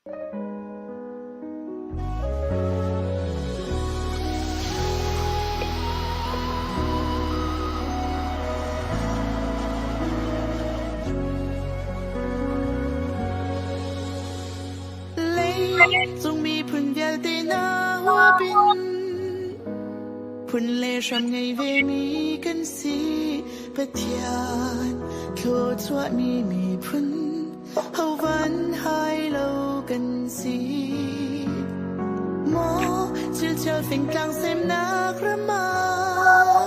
Leicung miphun vialte hna huapin phun le hram ngei vemi kan si. Pathian thluachuahmi miphun hovan hai lo kan si. Maw chilchial fingtlang semnak ram ah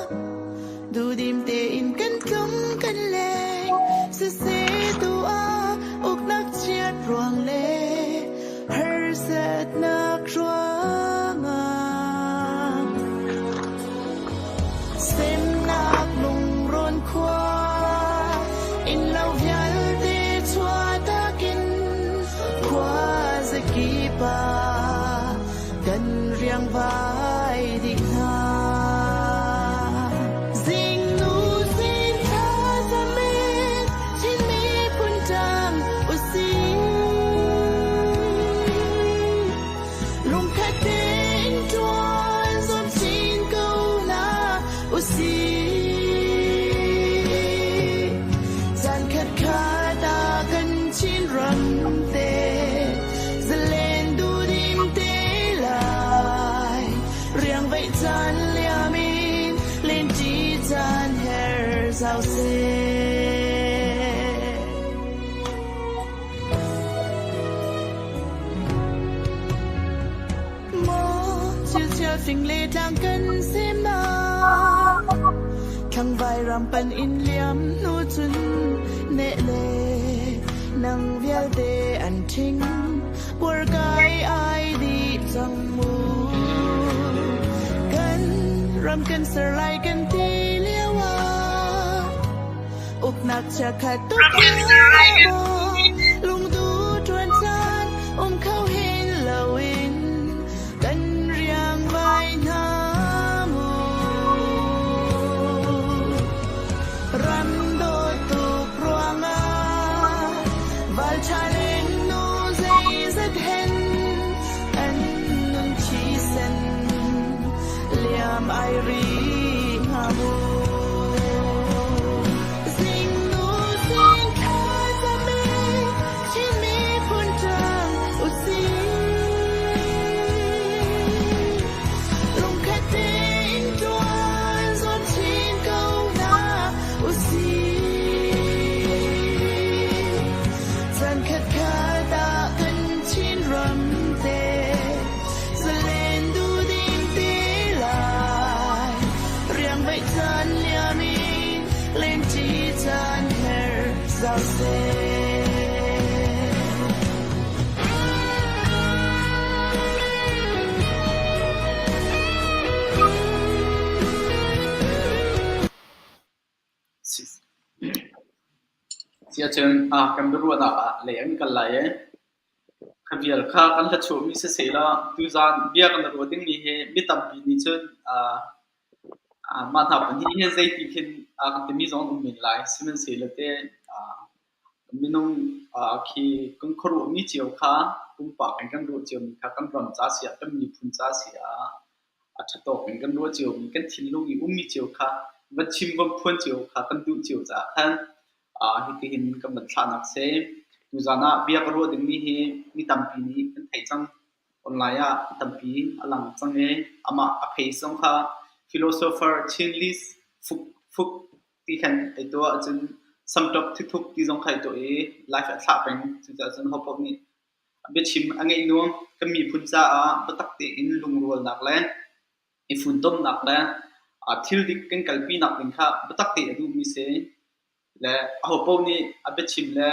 duhdim tein kan tlung kan leng siseh tu ah uknak chiat ruang le harsatnak ruangah semnak lungrawn khua innlo vialte chuahtak in khua zakip ah kan riangvai dih hna. Zingnu zing thlacam in Chin miphun ṭang usih. Lungkhat tein ṭuan zuam chin ko hna usih. Zan khat khat ah kan Chin ram te zalen duhdim te lai. Riangveih caan liam in lenṭi caan her zau seh. Maw chilchial fing le tlang kan semnak Thlang ram pan in liam hnu cun neh le nang vialte an ṭhing Puarkai ai dih cang mu Kan ram kan ser lai kan ti lio ah Uknak chiakhat tuk maw lungdu ṭuan caan um kho hin loin kan riangvai hna mu. Ram dawt tuk ruangah valṭha len nu zeizat hen an nun thisen liam ai ri hnga mu. Zingnu zing thlacam i Chin miphun ṭang usih. Lungkhat tein ṭuan zuam chin ko hna usih. Caan khatkhat ah kan Chin ram te zalen duhdim te lai. Riangveih caan liam in lenṭi caan her zau seh. Siahcun kan biaruahnak ah lei an kal lai i kha vial kha kan hlachuahmi siseh law tuzaan bia kan i ruah dingmi hi mi tampi nih cun mah hna pahnih hi zeiti khin kan timi zong an um men lai. Sihmanhsehlaw teh minung khi kan khuaruahmi cio kha pumpak in kan ruah ciomi kha kan ram ca si ah kan miphun ca si ah a ṭha tawk in kan ruah ciomi kan thinlung i ummi cio kha va chim va phuan cio kha kan duh cio caah khan hitihin kan van thlahnak si. Tuzaan ah bia ka ruah dingmi hi mi tampi nih kan theih cang. Online ah tampi a lang cang i amah a face zong kha philosopher Chin List Fuk Fuk ti khan ai tuah ahcun samtop thithuk ti zong kha ai tuah i live a thlah peng. Cucaah cun hopaoh nih biachim a ngeih nuam. Kan miphun caah biatak tein lungrualnak le i funtomnak le thil dik kan kalpinak ding kha biatak tein a duhmi si. Le ahopaoh nih a biachim le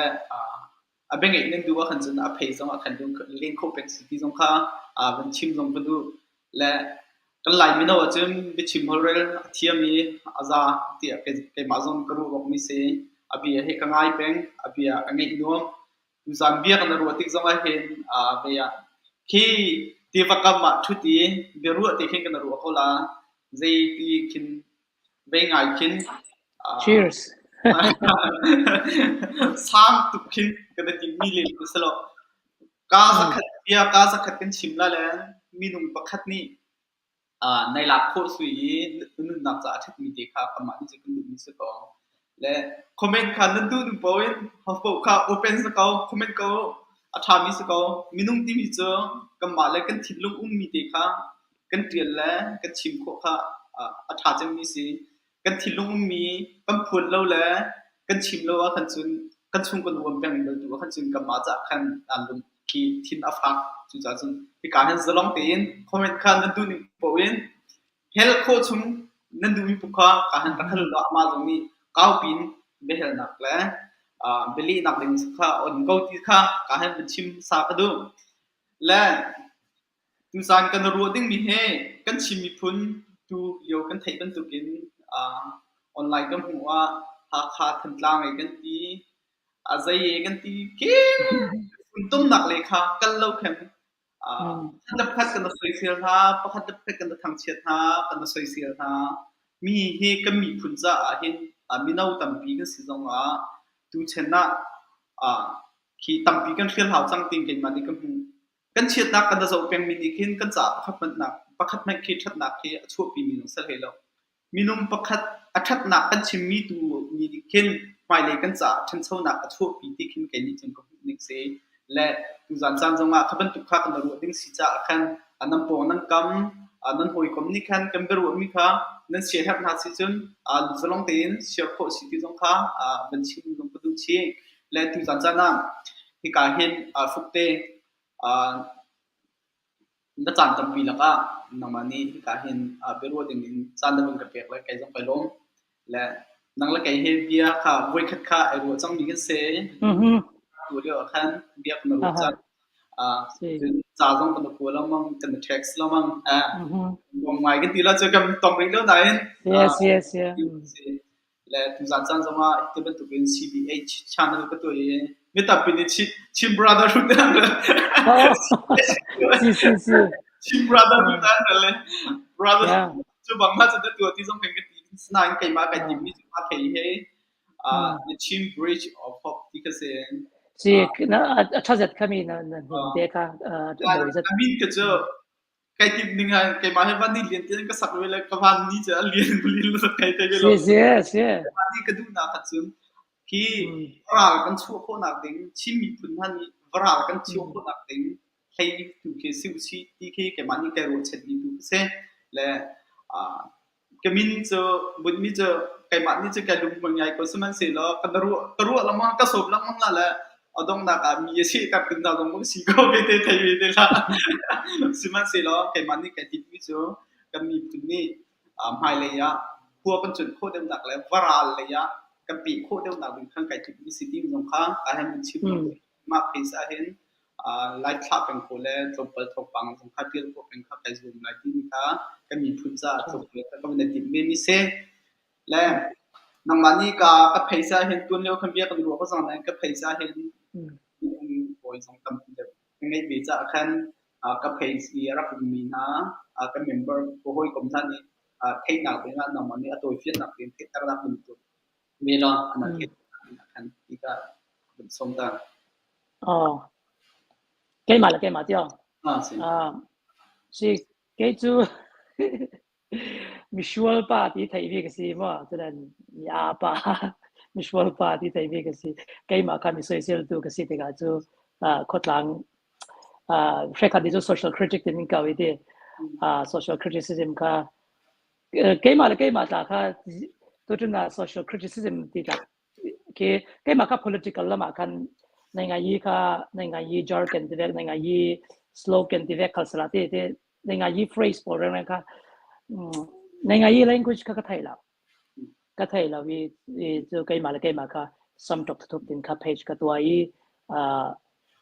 a biangeih nan duh ahkhan cun a phei zong ah khan len khawh peng si ti zong kha van chim zong ka duh. Le kan Lai mino ahcun biachim holhrel a thiam i a za tiah keimah zong ka ruah bakmi si. A bia hi ka ngai peng, a bia a ngeih nuam. Tuzaan bia kan ruah tik zong ah hin vei ah khi tiva kam ah ṭhut i biaruah te khin kan ruah ko la. Zeiti khin vei ngai khin Cheers. sang tuk khin kan i timmi len ti si lo. Kaa zakhat bia kaa zakhat kan chim la le minung pakhat nih nai lak khawh sui i nunnak caah a ṭhatmi te kha kanmah nih cun kan duhmi si ko. Le comment kha nan duh ning paoh in hopaoh kha open si ko, comment ko, a ṭhami si ko. Minung timi cu kanmah le kan thinlung ummi te kha kan ṭial le kan chim khawh kha a ṭha cemmi si. Kan thinlung ummi kan phuan lo le kan chim lo ahkhan cun kan chung kan uam peng bal tu ahkhan cun kanmah caah khan aan lung khi thin a fak. Cucaah cun hika hin zalong tein comment kha nan duh ning paoh in hel khawh chung nan duhmi paoh kha ka han rak hal law amah zong nih kaupi in biahalnak le bialehnak ding kha on ko ti kha ka han van chim sa ka duh. Le Tuzaan kan ruah dingmi hi kan Chin miphun tu lio kan theih bantukin online kan hmuh ah Hakha Thantlang ei kan ti, a zei e kan ti khi funtomnak le kha kal lo khin pakhat le pakhat kan i soisel hna, pakhat le pakhat kan i thangchiat hna, kan i soisel hna. Mi hi kan miphun caah hin mino tampi kan si zongah tuchan ah khi tampi kan hrial hau cang tiin keimah nih ka hmuh. Kan chiatnak kan i zoh pengmi nih khin kan caah pakhat hmanhnak pakhat hmanh khi ṭhatnak khi a chuahpimi zong si hlei lo. Minung pakhat a ṭhatnak kan chimmi tu nih khin hmailei kan caah ṭhanchonak a chuahpi ti khin kei nih cun ka hmuh ning si. Le tuzaan caan zongah kha bantuk kha kan i ruah ding si caah khan nan pawng nan kam, nan hawikom nih khan kan biaruahmi kha nan siaherh hna si cun zalong tein share khawh si ti zong kha van chim zong ka duh chih. Le tuzaan caan ah hika hin fukte na caan tampi lakah nangmah nih hika hin biaruah dingin caan na vun ka pek le kei zong kai lawm. Le nang le kei hi bia kha voikhat kha ai ruah cangmi kan si. Tu lio ah khan bia kan ruah cang. Cun ca zong kan i kua lengmang, kan i text lengmang. Bawm ngai kan ti la cu kan tong rih lo nain. Yes, yes, yeah. Le tuzaan caan zongah hi bantukin CBH channel ka tuah i mi tampi nih Chin Brotherhood an rel. Si si si. Chin Brotherhood an rel le brother cu bang ma cu na tuah ti zong kan ka ti. Sinain keimah kai timmi cu ma thei he the Chin Bridge of Hope ti ka si. Si na a ṭhazet khami na na hnin te kha mawi zat. A min ka cu Kai timh ning ah keimah hi van ni lian tiang ka sak ve le ka van ni cu a lian lian le kai te lo. Si si. Van ni ka duhnak kha cun khi ral kan chuah khawhnak ding Chin miphun hna nih ral kan chuah khawhnak ding hlei tu khi si usih ti khi keimah nih kai ruahchan mi tu si. Le Ka min cu bunhmi cu keimah nih cun kai lungmual ngai ko sihmanhsehlaw ka ruah ka ruah lengmang ka sawm lengmang la le a donghnak ah mi a sehter ding hna zong si ko ve te thei ve te hlah. Sihmanhsehlaw keimah nih kai tinhmi cu kan miphun nih hmailei ah khua kan cuanh khawh deuhnak le varal lei ah kan peh khawh deuhnak ding khan kai timhmi si ti zong kha ka han chim mah phase ah hin Lai thlah peng khawh le tlawmpal thawngpang zong kha ṭial khawh peng kha kai zuam lai timi kha kan miphun caah tlawmpal kha kan van i timh mi si. Le nangmah nih ka ka phaisa hin tuan lio khan bia kan ruah ko cang nain ka phaisa hin hawi zong tampi deuh ka ngeih ve caah khan ka phaisa i a rak ummi hna ka member ka hawikom hna nih theihnak ding ah nangmah nih a tawifiannak tein theihternak ding tu ve law an theihnak khan ti ka van sawm ta. Oh. Keimah le keimah tiang. Ah, si. Ah, si kei cu misual pa ti theih mi ka si maw cunan mi aa pa misual pa ti theih mi ka si keimah kha mi soisel tu ka si tikah cu khawtlang hrekhat ti cu social critic tin in kau i ti social criticism kha keimah le keimah tla kha tuchun ah social criticism ti tla Khi keimah kha political lam ah khan nai ngai yi kha nai ngai yi jargon ti vek nai ngai yi slogan ti vek khal sala ti ti nai ngai yi phrase pawl reng kha nai ngai yi language kha ka thei lo ka thei lo i cu keimah le keimah kha samtok thup tin kha page ka tua i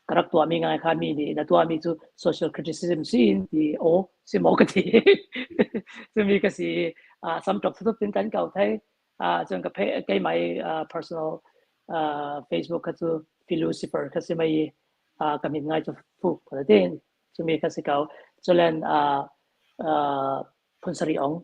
ka rak tuahmi ngai kha mi nih na tuahmi cu social criticism si in ti o si maw ka ti cumi ka si samtok thup tin kan kau thei Cun ka keimah i personal Facebook kha cu Philucifer kha si mei i ka min ngai cu fuk ka ti cumi kha si ko. Culen phun sarih ong.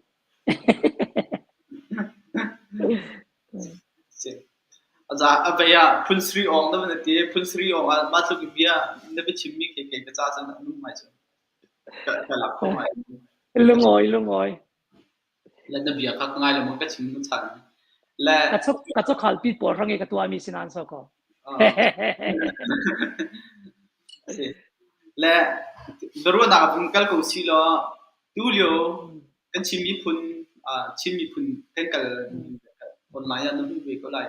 A vei ah phun sarih awng na van ti. Phun sarih awng ah mah tluk in bia na biachimmi khi kei ka ca cun a nung ngai cu. Ka lak kho ngai. Lungawi lungawi. Le na bia kha ka ngai lengmang ka chim na chan. Le Ka chok ka chokhal pi pawl hrang i ka tuahmi si nan so ko. Le biaruahnak ah vun kal ko si law tulio kan Chin miphun Chin miphun kan kal online ah na hmuh ve ko lai.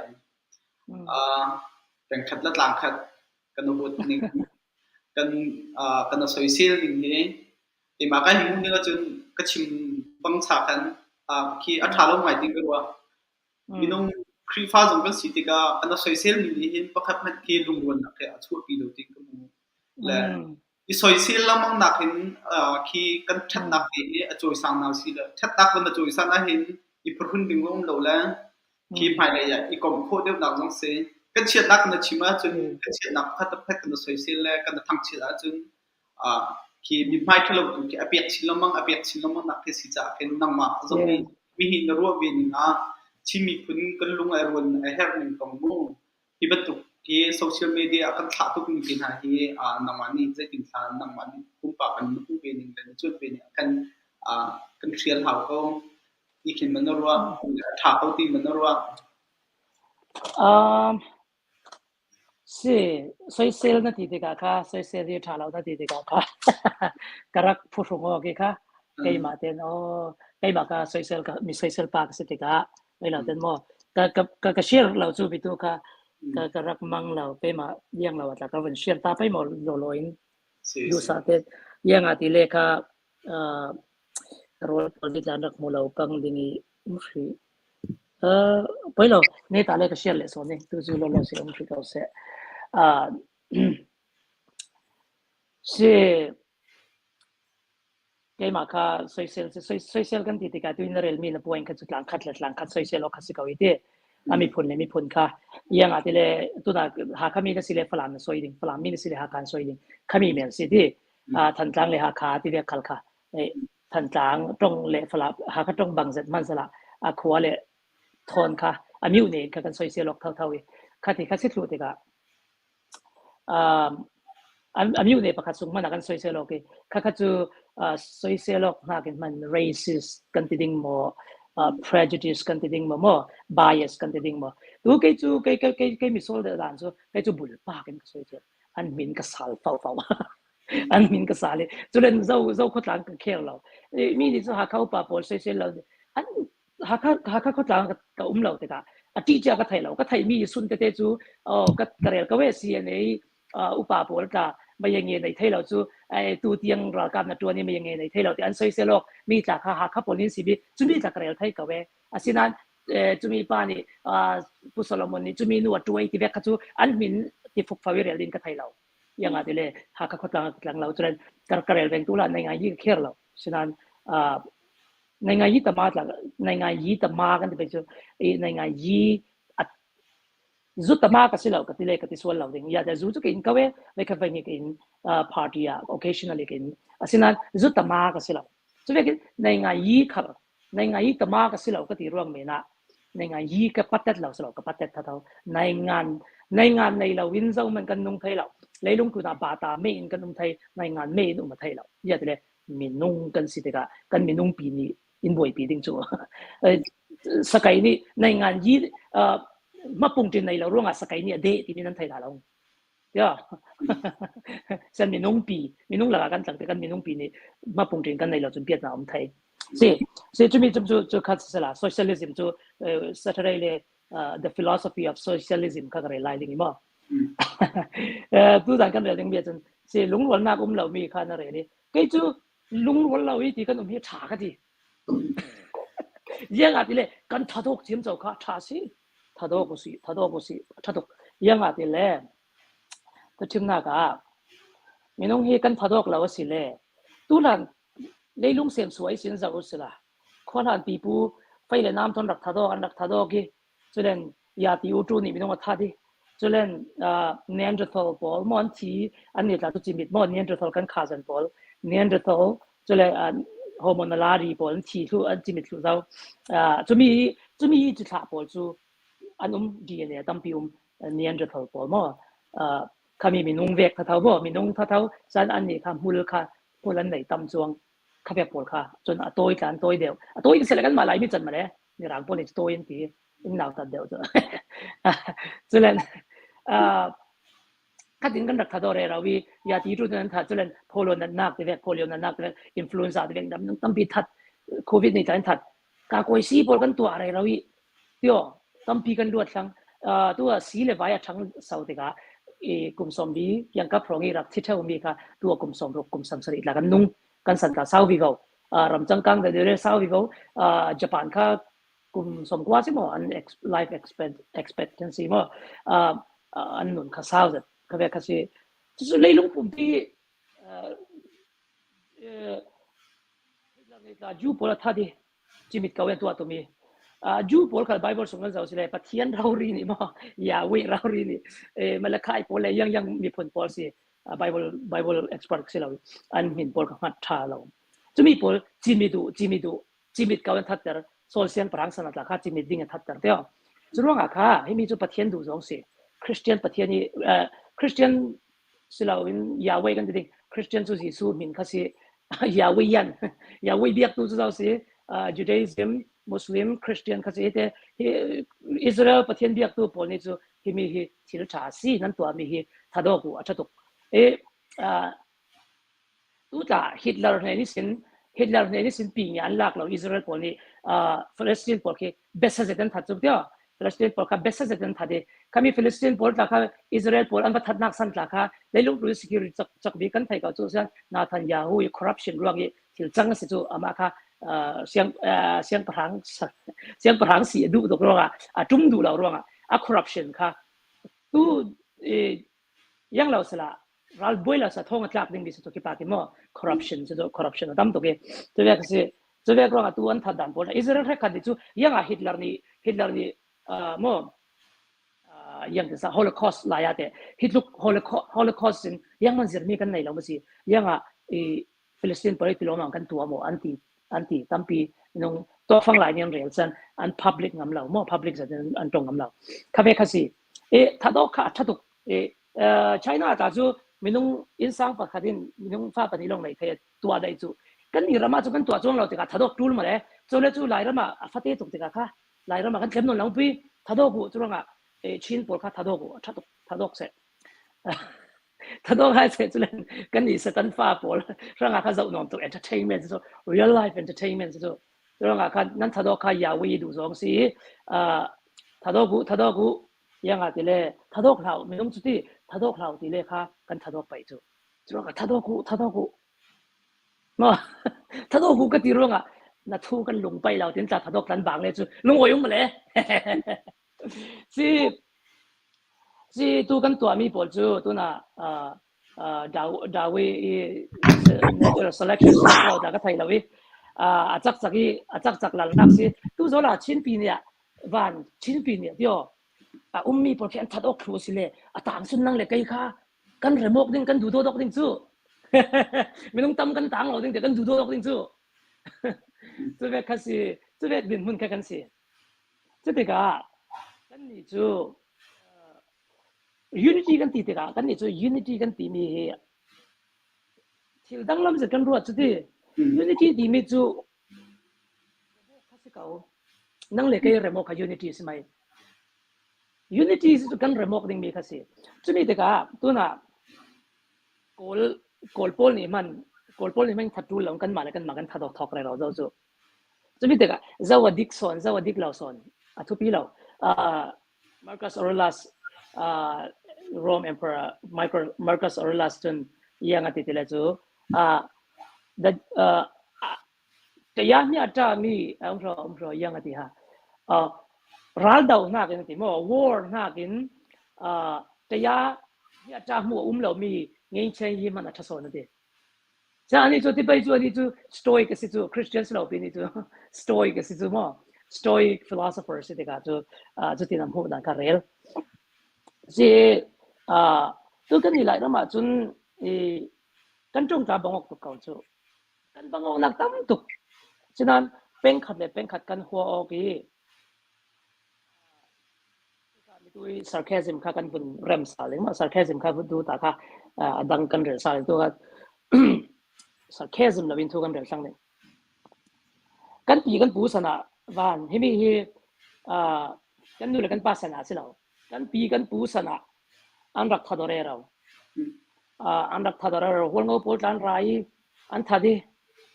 Pengkhat le tlangkhat kan huat ning kan kan soisel ning hi keimah kai hmuh ning ahcun ka chim bang cha khan khi a ṭha lo ngai ding ka ruah. Minung Khrihfa zong kan si tikah kan soiselmi nih hin pakhat hmanh khi lungrualnak he a chuahpi lo ding ka hmu. Le i soisel lengmang nak hin khi kan ṭhatnak te hi a cawisang hna si le ṭhatnak kan a cawisan ahhin i phuhrun ding a um lo le khi hmailei ah i komh khawh deuhnak zong si. Kan chiatnak kan chim ahcun kan chiatnak pakhat pakhat kan soisel le kan thangchiat ahcun khi mithmai ṭhalo tu khi a pek chin lengmang a pek chin lengmang nak khi si caah khin nangmah zong nih mihi na ruah ve ning ah Chin miphun kan lung ai ruan a herh ning kong mu hi bantuk hi social media ah kan thlah tuk ning te hna hi nangmah nih zeitin thla nangmah nih pumpak in na hmuh ve ning le na cuanh ve ning kan kan hrial hau ko ti khin man na ruah a ṭha ko ti man na ruah. Um, Si, soisel na ti tikah kha soisel hi ṭha lo na ti tikah kha ka rak phuhrung awk i kha keimah ten aw keimah ka soisel ka mi soisel pa ka si tikah mei lo ten maw ka ka ka ka share lo cu bitu kha ka ka rak mang lo keimah iang lo atla ka vun share ta pei maw lawlaw in duhsah te iang ah ti le kha uh, rawl pawl ti tlan rak hmu lo kang ding i um hrih. Uh, poi lo, ne ta le ka share le so ne, tu zu lo lo si um hrih ko se. Uh, si keimah kha soisel soisel kan ti tikah tuin na relmi na point kha cu tlang khat le tlang khat soisel awk kha si ko i ti a miphun le miphun kha iang ah ti le tuna Hakha mi na si le Falam na soi ding Falam mi na si le Hakha na soi ding khami mel si ti Thantlang le Hakha ti ve khal kha Thantlang tong le Falam Hakha tong bang zet man sala a khua le thon kha a miu ne kha kan soisel awk thau thau i kha ti kha si thlu tikah a myu ne pakhat sung hmanh ah kan soisel awk i khakha cu soisel awk hnakin hman racist kan ti ding maw prejudice kan ti ding maw maw bias kan ti ding maw tu kei cu kei kei kei kei misol de dan cu kei cu bulpak in ka soisel an min ka sal fau fau an min ka sal i culen zo zo khotlang ka khel lo mi nih cu Hakha upa pawl soisel lo an Hakha Hakha khuatlang ka um lo tikah a ṭih cia ka thei lo. Ka theihmi sun tete cu ka ka rel ko e CNA upa pawl tla mei nge nei thei lo cu tu tiang ralkap na ṭuan i mei nge nei thei lo ti an soisel awk mi tla kha Hakha pawl in si bi cumi tla ka rel thei ko e. Asinain cumi pa nih Pu Solomon nih cumi nu a ṭuai ti vek kha cu an min ti fukfau i rel ding ka thei lo. Ianga ti le Hakha khuatlang ka tlang lo culen ka rel veng tu la nei ngai hi ka kher lo. Sinain Ngai ngai yi tama tla ngai ngai yi tama kan ti pei cu i ngai ngai yi zu tama ka si lo ka ti le ka ti sual lo ding ya da zu cu ka in ko e ve khat vai ni ka in party ah occasionally ka in asinain zu tama ka si lo cu ve nai ngai yi khar nai ngai yi tama ka si lo ka ti ruang men ah nai ngai yi ka patet lo si lo ka patet tha tho nai ngan nai ngan nei lo in zo man kan nung thei lo leilung tu na ba ta me in kan um thei nai ngan me in um thei lo ya ti le minung kan si tikah kan minung pi nih in buaipi ding cu sakai nih nei ngan yi mapung tin nei lo ruangah sakai nih a deh timi nan thei la lo ya san minung pi minung laka kan tlang te kan minung pi nih mapung tin kan nei lo cun piat na um thei si si chumi chum chu chu khat sela socialism chu Saturday le the philosophy of socialism kha ka rel lai ding i mo tu zan kan rel ding bia cun si lungrualnak um lo mi kha na rel i kei cu lungrual lo i ti kan um hi ṭha ka ti iang ah ti le kan thadawk ciam co kha ṭha si thadawk usi thadawk usi ṭha tuk iang ah ti le ka chimnak ah minung hi kan thadawk lo asi le tuhlan leilung sem suai sin zo usila khuahlan pipu fei le nam thon rak thadawk an rak thadawk i Culen yati u tu nih minung a that i culen Neanderthal pawl maw an thi an nih tla cu cimit maw Neanderthal kan cousin pawl Neanderthal cule Homo naledi pawl an thi thlu an cimit thlu zo cumi cumi cu thlah pawl cu. An um DNA tampi um Neanderthal pawl maw khami minung vek thatho maw minung thatho san an nih kha hmul kha hmul an nei tam chuang kha vek pawl kha cun a tawi tla an tawi deuh a tawi sele kan mah Laimi chan male mirang pawl nih tawi an ti in nau tat deuh cu culen khatin kan rak thado re rawi ya ti tu nan tha culen pholo nan nak te vek polio nan nak te vek influenza te vek tampi that covid ni tan that ka koi si pawl kan tuah re rawi tio tampi kan luat thlang tu ah si le vai a thang sau tikah i kum som bi yang ka phrong i rak thi theu mi kha tu kum som ruk kum sam sari la kan nung kan san ta sau vi go ram changkang de re sau vi go Japan kha kum som kwa si mo an life expectancy mo an nun kha sau zet kha ve kha si cu leilung pumpi Jew pawl a that i cimit ko in tuah tumi. Jew pawl kha Bible sung kan zoh sile Pathian rori nih maw Yahweh rori nih Malachi pawl le yang yang miphun pawl si Bible Bible expert si lo an min pawl ka hngat tha lo. Cumi pawl cimi duh cimi duh cimit ko in thatter Saul siangpahrang san atla kha cimit ding in thatter teo. Cu ruangah kha himi cu Pathian duh zong si. Christian Pathian i Christian siloin Yahweh kan ti ding Christian cu Jesuh min kha si Yahweh yan Yahweh biaktu cu zo si Judaism Muslim Christian kha si te hi Israel Pathian biaktu pawl nih cu hi mi hi thil tha si nan tuah mi hi thadok u a tha tuk e Tutla Hitler hne nih sin Hitler hne nih sin pi ngi an lak lo Israel pawl nih Palestine pawl khi besa zet an that cu tio Palestine pawl kha besa zet an that i khami Palestine pawl tla kha Israel pawl an va thatnak san tla kha leilung ru security chak chak bi kan thei ko chu sian Netanyahu i corruption ruang i thil cang si cu ama kha siang siangpahrang siangpahrang si a duh tuk ruangah a tum duh lo ruangah a corruption kha tu yang lo sala ral buai la sa thong a tlak ding mi su ki pa ki mo corruption chu corruption a tam tuk i chu vek si chu vek ruang atu an that dan pawl Israel hre khat chu yang a Hitler ni Hitler ni mo yang te sa Holocaust la ya te hitluk Holocaust in yang man zir mi kan nei lo ma si yang a i Philistine pawl ti lawmang kan tua maw an ti an ti tampi nung tuakfang lai nih an rel chan an public ngam lo maw public zat an tong ngam lo kha ve kha si e thadok kha a tha tuk e China ta cu minung innsang pakhat in minung fa pahnih lawng nei thei tua dai cu kan ni ram ah cu kan tua chuang lo tikah thadok tul ma le chole cu Lairam ah a fate tuk tikah kha Lairam ah kan tlem non lo pui thadok u curangah e Chin pawl kha thadok u a tha tuk thadok se Thadawk hai se cu len kan nih Satan fa pawl hrangah kha zoh nuam tuk entertainment cu real life entertainment cu ruangah khan nan thadawk kha Yahweh duh zong si thadawk u thadawk u yang ti le thadawk hlau minung cu ti thadawk hlau ti le kha kan thadawk pai cu curuangah thadawk u thadawk u ma thadawk u ka ti ruangah na thu kan lung pai lo tin tla thadawk tlan bang le cu lungoi um le si Si tu kan tuahmi pawl cu tunah Dawi i natural selection ko dah ka thei lo i a cakcak i a cakcak lalnak si tu zola Chinpi nih ah van Chinpi nih tio a ummi pawl khi an that awk thlu si le a tang sun nang le kei kha kan remok ding kan duh dawk ding cu minung tam kan tang lo ding te kan duh dawk ding cu cu ve kha si cu ve din hmun kha kan si Cutikah kannih cu unity kan ti tikah kannih cu unity kan timi hi thil danglam zet kan ruat cu ti. Unity timi cu kha si ko. Nang le kei rem awk kha unity si mei. Unity cu kan rem awk dingmi kha si. Cumi tikah tunah Kawl Kawl pawl nih hman Kawl pawl nih hman that ṭul lo kanmah le kanmah kan that awk thawk rero zo cu. Cumi tikah zo a dik sawn, zo a dik lo sawn a thupi lo. Marcus Aurelius Rome Emperor Michael, Marcus Aurelius cun iang a ti ti le cu the kaya mi ata mi um ro um ro iang a ti ha ral do nak in ti mo war nak in kaya mi ata mu um lo mi ngei chen hi man a tha sawn a ti Ca nih cu tipei cu anih cu Stoic a si cu Christian si lo pi nih cu Stoic a si cu maw Stoic philosopher si tikah cu cutin an hmuh dan kha rel. Si tu kan i Lairam ah cun i kan ṭungtla bangok tuk ko cu. Kan bangok nak tam tuk. Cunain pengkhat le pengkhat kan hua awk i. Tu i sarcasm kha kan vun rem sal ding ma sarcasm kha vun tu ta kha a dang kan rel sal tu kha sarcasm lo in thu kan rel sang ding. Kan pi kan pu sana van himi hi kan nu le kan pa sana si lo. Kan pi kan pu sana an rak thadore ro. An rak thadore ro. Hualngo pawl tlan rai an thadi.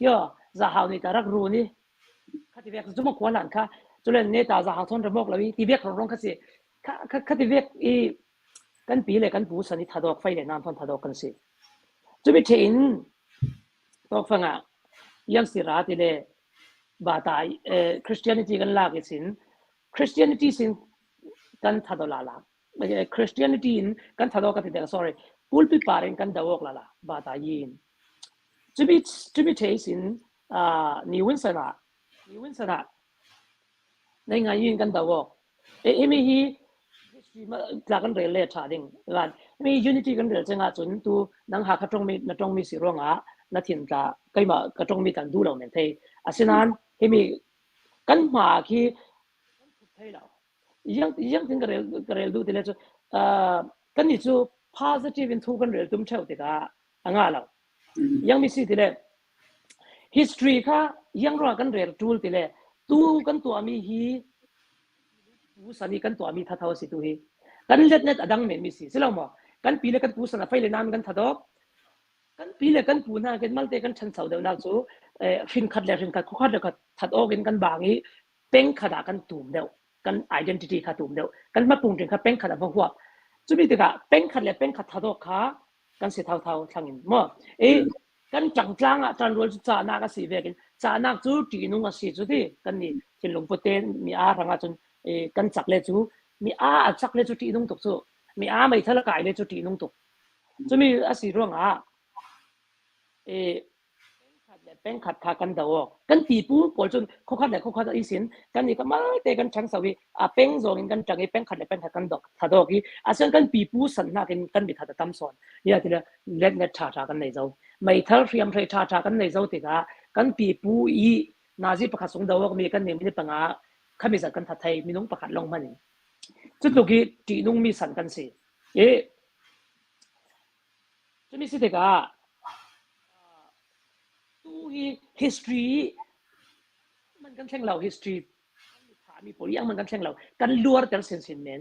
Yo za hau ni ta rak ru ni Khati vek cu ma khua hlan kha culen ne ta za hau thon ramok lo i ti vek rong kha si kha kha ti vek i kan pi le kan pu san i thadok fai le nam thon thadok kan si chumi the in tok fanga yang si ra ti le ba ta Christianity kan lak i sin Christianity sin kan thadola la Christianity in kan thado ka ti dek sorry pulpit par in kan dawok la la ba ta yin chumi chumi the sin Ni Winson ah Ni Winson ah nei ngai in kan do awk. Himi hi history tla kan rel le ṭha ding. Lan mi unity kan rel cang ahcun tu nang Hakha ṭongmi na ṭongmi si ruangah na thin tla keimah ka ṭongmi tan duh lo men thei. Asinain himi kan hma khi kan thup thei lo. Iang iang tin ka rel ka rel duh ti le cu kan nih cu positive in thu kan rel tum ṭheo tikah a ngah lo. Iang mi si ti le History kha iang ruangah kan rel ṭul ti le tu kan tuahmi hi pu san i kan tuahmi thatho a si tu hi. Kan letnet a dang menmi si. Si lo maw? Kan pi le kan pu san a fei le nam kan thadok. Kan pi le kan pu hna kan malte kan ṭhancho deuhnak cu hrin khat le hrin khat khua khat le khat that awk in kan bang i peng khat ah kan tum deuh. Kan identity kha tum deuh. Kan hmapung ṭing kha peng khat ah va huap. Cumi tikah peng khat le peng khat thadok kha kan si thauthau thlang in maw i kan ṭangtlang ah ṭanrual cu cahnak a si vekin cahnak cu ṭihnung a si cu ti kan nih thinlung put tein mi aa hrang ahcun kan cak le cu mi aa a cak le cu ṭihnung tuk cu mi aa meithal a kai le cu ṭihnung tuk cumi a si ruangah Pengkhat le pengkhat kha kan do awk. Kan pipu pawl cun khuakhat le khuakhat i sin kan i kamal te kan ṭhangso i a peng zong in kan ṭang i pengkhat le pengkhat kan dok thadok i asian kan pipu sannak in kan mithat a tam sawn. Ya tile let net ṭha ṭha kan nei zo. Meithal hriamhrei ṭha ṭha kan nei zo tikah kan pipu i nazi pakhat sung do awk mi kan nei mi panga khami zat kan that thai minung pakhat long hman in. Cutluk i ṭihnung mi san kan si. I Cumi si tikah tu hi history man kan thleng lo history mi pawl iang man kan thleng lo kan luar ter sinsin men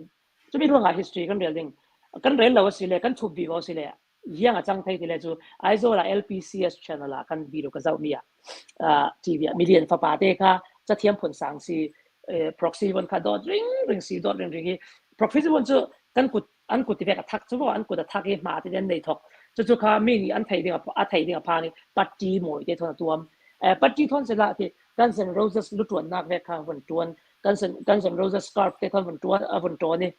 cumi ruangah history kan rel ding kan rel lo asile kan chup bi ko asile iang a cang thei tile cu Aizawl ah LPCS channel ah kan video ka zoh mi ah TV ah million fapa te kha cathiam phun sang si proxy von kha dot ring ring si dot ring ring hi proxy von cu kan kut an kut vek a thak cu an kut a thak i hma te an nei thok cucu kha mi nih an thei ding a thei ding a phan i patti mawi te thon a tuam patti thon se la ti Guns N' Roses lu tuannak ve kha von tuan Guns N' Guns N' Roses scarf te thon von tuan a von ton i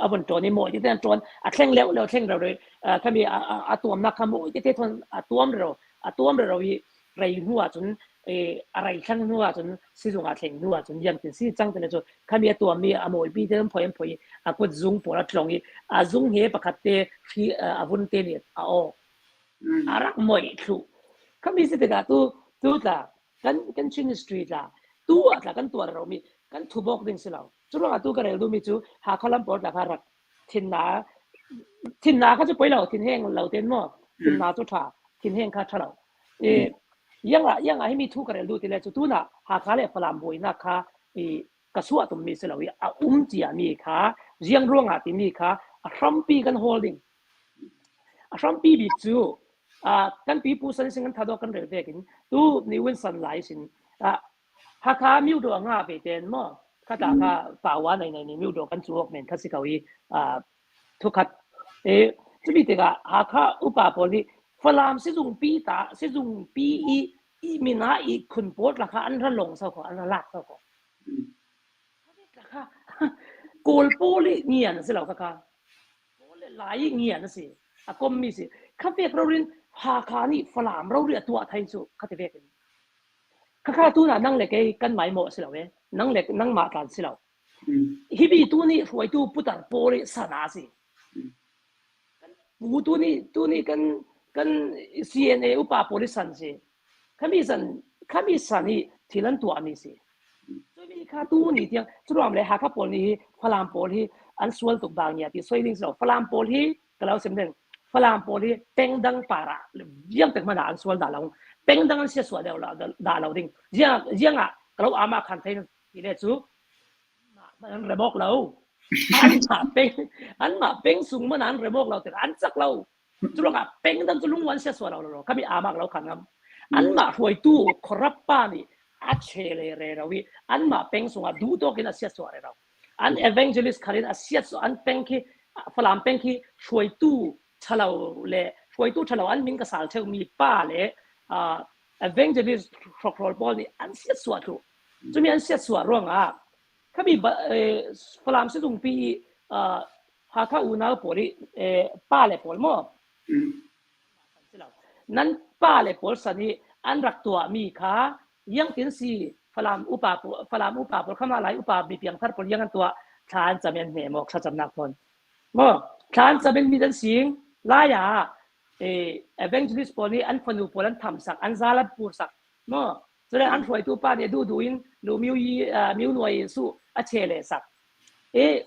a von ton i mawi te an tuan a thleng leo leo thleng ro khami a tuamnak kha mawi te thon a tuam ro a tuam ro i rei hnu ahcun a rei thlang hnu ahcun sizung ah thleng hnu ahcun yang tin si cang te cu khami a tuammi a mawipi te an phoi an phoi a kut zung pawl a tlong i a zung he pakhat te hri a vun te nih a aw a rak moi thlu khami si tikah tu tu tla kan kan Chin history tla tu ah tla kan tuar ro mi kan thubok ding si lo cu ruangah tu ka rel duhmi cu Hakha lam pawl tla kha rak thinna thinna kha cu poi lo thin heng lo ten maw thinna cu tha thin heng kha tha lo e yang ah yang ah himi thu ka rel du ti le cu tuna Hakha le Falam buainak kha i ka suah tum mi si lo i a um cia mi kha riang ruangah ti mi kha a hrampi kan holding a hrampi bik cu kan pipu san sing kan thado kan rel vekin tu ni win san lai sin Hakha myodaw a ngah ve ten maw? Khata kha pawa nei nei nih myodaw kan cu awk men kha si ko i thukhat e cumi tikah Hakha upa pawl nih Falam sizungpi ta sizungpi i i min ah i khun pawl tla kha an ra long sau ko an ra lak sau ko. Tla kha Kawl pawl i ngian a si lo kha kha. Kawl le Lai i ngian a si. A kommi si. Kha vek rorin Hakha nih Falam rori a tuah thai cu kha ti vek in. Khakha tu na nang le kei kan mai mawh si lo e. Nang le nangmah tlan si lo. Hi bi tu nih hruaitu putar pawl i sana si. Pu tu nih tu nih kan kan CNA upa pawl i san si. Khami san khami san i thil an tuahmi si. Cumi kha tu ni tiang curuang le Hakha pawl nih hi Falam pawl hi An sual tuk bang ya ti soi ding so. Falam pawl hi kalau sim ding. Falam pawl hi pengdang para viang tek mana an sual da lo. Pengdang an sia sual deuh la da lo ding. Ziang ziang ah kalau ama khan thei ti le chu an remok lo. An ma peng an ma peng sung man an remok lo te an chak lo. Curuangah pengdang cu lung an sia sual lo lo. Kami amak lo khan ngam. Anmah hruaitu corrupt pa nih a che le re ro i anmah peng sungah duh tawk in a siat suah re ro. An evangelist khar in a siat su an peng khi Falam peng khi hruaitu thalo le hruaitu thalo an min ka sal theu mi pa le evangelist hrokhrol pawl nih an siat suah thlu. Cumi an siat suah ruangah khami Falam sizungpi Hakha unau pawl i pa le pawl maw nan pa le pawl san i an rak tuahmi kha iangtin si Falam upa Falam upa pawl khama lai upa mi piangthar pawl iang an tuah thla an cam in hne maw thlacamnak thawn maw thla an cam in mi an sing lai ah evangelist pawl nih an fanu pawl an tham sak an zal an pur sak maw cule an hruaitu pa nih duh duh in lu miu yi miu nuai su a che le sak i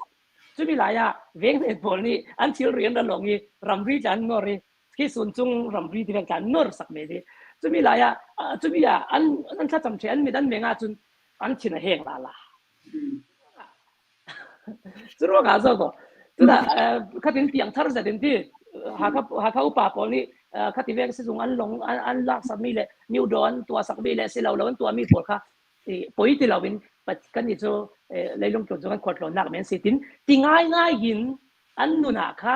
Cumi lai ah vengnet pawl nih an thilri an ra long i ramri tla an nor i khi sun cung ramri ti tla an nor sak me di. Cumi lai ah cumi ah an an thlacam the an mit an meng ahcun an thin a heng la la. Cu ruang ah zo ko tuna khatin piang thar zet in ti Hakha Hakha upa pawl nih khati vek sizung an long an lak sakmi le new do an tua sakmi le silo lo an tuahmi pawl kha poi ti loin kan nih cu leilung tlun cu kan khualtlawnnak men si tin ti ngaingai in an nun ah kha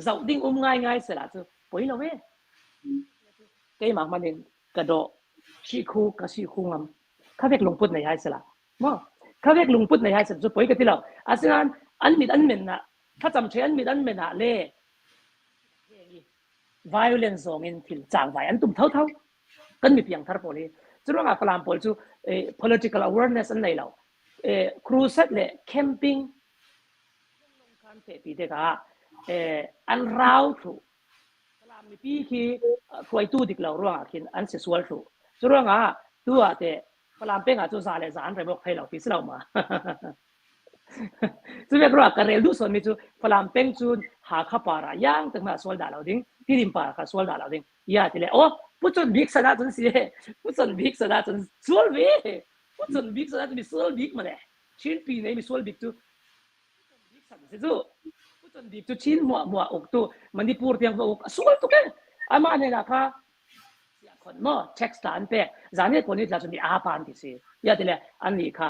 zoh ding um ngaingai sela cu poi lo e keimah hmanh in ka dawh si khu ka si khu ngam kha vek lungput nei hai sela mo kha vek lungput nei hai sel cu poi ka ti lo asinain an mit an men na thlacam the an mit an men ah le violence zong in thil cangvai an tum thotho kan mi piangthar pawl hi curuangah Falam pawl cu political awareness an nei lo crusade le camping kan fe ti tikah an rau thlu Falam mipi khi hruaitu dik lo ruangah khin an si sual thlu curuangah tu ah te Falam peng ah cu za le za an rem awk thei lo ti si lo ma Cu vek ruah ka rel duh sawnmi cu Falam peng cu Hakha par ah yang tak ma sual dah lo ding, Tidim par kha sual dah lo ding. Ya ti le oh Pu Con Bik san ahcun si Pu Con Bik san ahcun sual ve. Pu Con Bik san ahcun mi sual bik male. Chin pi nei mi sual bik cu Bik san si cu. Pu Con Bik cu Chin muah muah uk tu Manipur tiang va uk a sual tuk eh. Amah ne la kha khon mo text ta an pek zan pawl nih tla cu mi aa pan ti si ya ti le an nih kha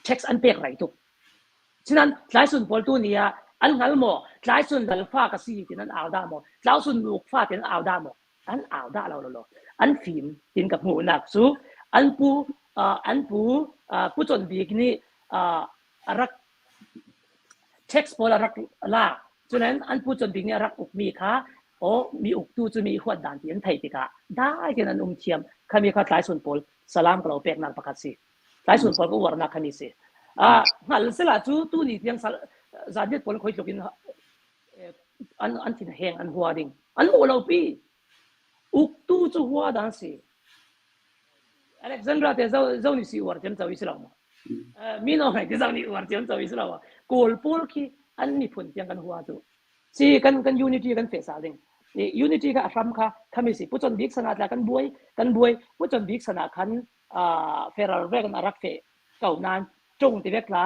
tax an pek rai tuk. Sinan tlaisun pawl tu nih ah an hngal maw tlaisun dal fa ka si tin an au dah maw tlausun nuk fa tin an au dah maw an au dah lo lo lo an fim tin ka hmuhnak cu an pu an pu pu Con Bik nih a rak tax pawl a rak lak cunan an pu Con Bik nih a rak ukmi kha o mi uktu cu mi huat dan ti an thei tikah dai tein an um thiam khami kha tlaisun pawl salam ka lo peknak pakhat si tlaisun pawl ka uarnak kha mi si ah hngal sela cu tu ni tiang sal zanriat pawl khoi tluk in an an thin heng an hua ding an mu lo pi uktu cu hua dan si Alexandra te zo zo ni si uar cem chawi si lo ma mi no ngai te zo ni uar cem chawi si lo ma kawl pawl khi an miphun tiang kan hua cu si kan kan unity kan fe sal ding unity kha a hram kha khami si puchon bik sana tla kan buai kan buai puchon bik sana khan feral vek an rak fe ko nan ṭung ti vek la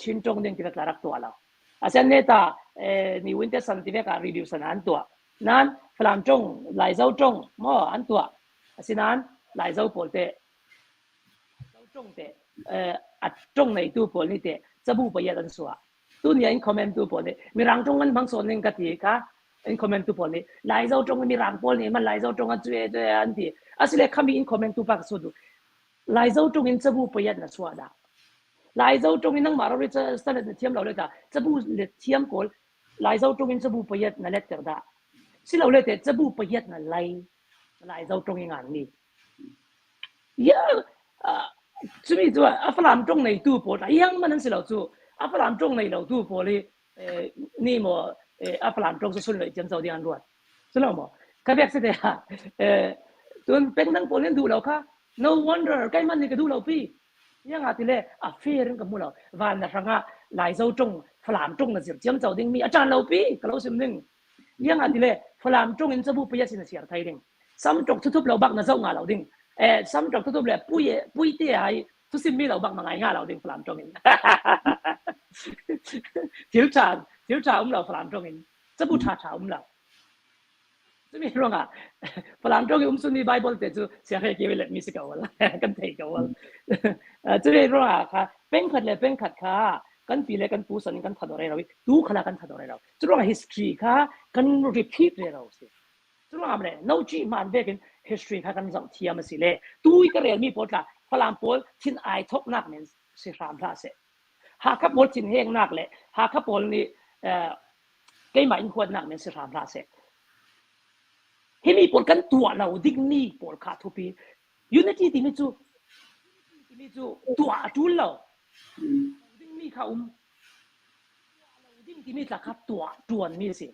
Chin ṭung ding ti vek la rak tuah lo asen ne ta ni win te san ti vek ah review san an tuah nan Falam ṭung Laizo ṭung mo an tuah asinan Laizo pawl te ṭung te a ṭung nei tu pawl nih te cabu payat an suah tu ni in comment tu pawl nih mirang ṭung an hmang sawn ning ka ti kha in comment tu pawl nih Laizo ṭung mirang pawl nih man Laizo ṭung an cuye cuye an ti asile khami in comment tu pa ka su du Laizo ṭung in cabu payat na suah dah Laizo ṭung in nangmah ro ca standard na thiam lo le ta cabu le thiam kawl Laizo ṭung in cabu payat na let ter dah silo le te cabu payat na lai Laizo ṭung in ngan mi Ya cumi cu a Falam ṭong neitu pawl iang man an si lo cu a Falam ṭong nei lo tu pawl hi ni maw a Falam ṭong cu sunlawih ciam co ding an ruat si lo maw ka bek si te ah cun pengdang pawl nih an duh lo kha no wonder keimah nih ka duh lo pi iang ah ti le a fair in ka hmu lo van na hrang ah Laizo ṭung Falam ṭung na zir ciam co ding mi a ṭan lo pi ka lo sim ding. Iang ah ti le Falam ṭung in cabu paya sin a siar thai ding. Sam ṭok thutup lo bak na zoh nga lo ding. Eh sam ṭok thutup le pui pui te ai thusim mi lo bak na ngai nga lo ding Falam ṭung in. Thil ṭha thil ṭha um lo Falam ṭung in. Cabu ṭha ṭha um lo. Cumi ruangah Falam ṭong i um sunmi Bible te cu sianghlei ke let mi si ko wal kan thei ko wal. Cumi ruangah kha pengkhat le pengkhat kha kan pi le kan pu san in kan thadore ro i tu khala kan thadore ro. Cu ruangah history kha kan repeat re ro si. Cu ruangah le no chi man vekin history kha kan zoh thiam a si le tu i ka rel mi pawl tla Falam pawl thin ai thok nak men si hram hlah seh. Hakha pawl thin heng nak le Hakha pawl nih keimah in huatnak men si hram hlah seh. Himi pawl kan tuah lo dingmi pawl kha thupi. Unity timi cu timi cu tuah a ṭul lo. Dingmi kha um. Tuah lo ding timi tla kha tuah ṭuanmi a si.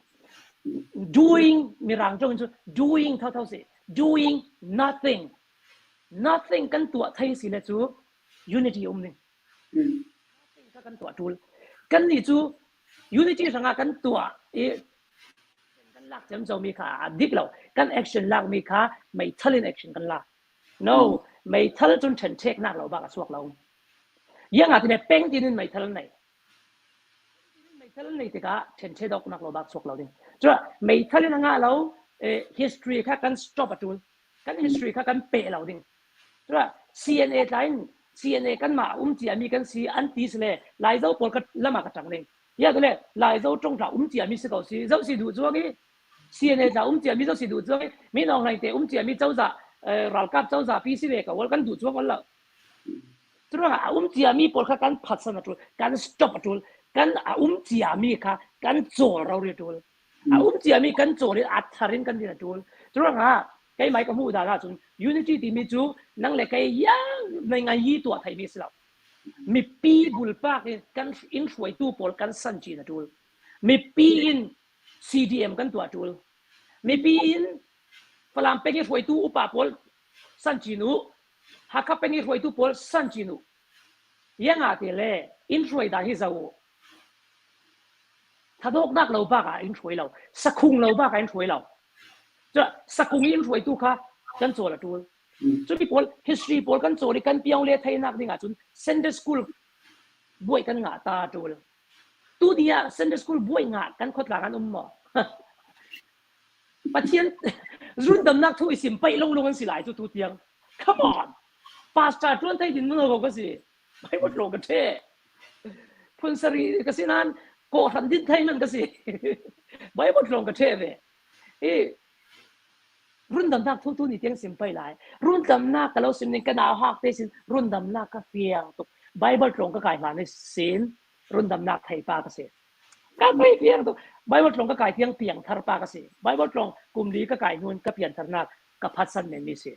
Doing mirang ṭong cu doing thotho si. Doing nothing. Nothing kan tuah thei si le cu unity um ning. Kha kan tuah ṭul. Kannih cu unity hrangah kan tuah i kan lak ciamcomi kha a dik lo. Kan action lakmi kha meithal in action kan lak. No, meithal cun ṭhenṭheknak lo bak a chuak lo. Iang ah tine peng tin in meithal an nei. Meithal an nei tikah ṭhenṭhe doknak lo bak chuak lo ding. Cun meithal in a ngah lo, history kha kan stop a ṭul. Kan history kha kan peh lo ding. Cun CNA tla in CNA kanmah um ciami kan si an ti si le Laizo pawl ka lam ah ka ṭang ding. Ya le Laizo ṭong tla um ciami si ko si zoh si duh cuang i CNA tla um ciami zoh si duh cuang i Min Aung Hlaing te um ciami cozah ralkap cozah pi si ve ko wal kan duh cuang ol lo. Curuangah a um ciami pawl kha kan phatsan a ṭul, kan stop a ṭul, kan a um ciami kha kan cawl rori a ṭul. A um ciami kan cawl in a thar in kan din a ṭul. Curuangah keimah ka hmuh dan ahcun unity timi cu nang le kei yang nei ngai yi tuah theimi si lo. Mipi bulpak in kan in hruaitu pawl kan san chin a ṭul. Mipi in CDM kan tuah ṭul. Mipi in Falam peng i hruaitu upa pawl san chin u. Hakha peng i hruaitu pawl san chin u. Ianga te le in hruai dan hi zo u. Thadawknak lo bak ah in hruai lo. Sakhung lo bak ah in hruai lo. Cu sakung in hruaitu kha kan cawl a ṭul. Cumi pawl history pawl kan cawl i kan piang le theinak ding ahcun Sunday school buai kan ngah ta a ṭul. Tu ni ah Sunday school buai ngah kan khuatlang an um maw? Pathian rundamnak thu i sim paih lunglung an si lai cu tu tiang. Come on! Pastor ṭuan thei din mun ko ka si. Bible lo ka ṭhe. Phun sari ka si nain kawhhran din thei man ka si. Bible tlawng ka ṭhe ve. I rundamnak thu tu ni tiang sim pai lai. Rundamnak ka lo sim ning ka nau hak te sin rundamnak ka fiang tuk. Bible tlawng ka kai hlan i sin rundamnak thei pa ka si. Ka kai fiang tuk. Bible tlawng ka kai tiang piang thar pa ka si. Bible tlawng kum li ka kai hnun ka pian tharnak ka phatsan men mi si.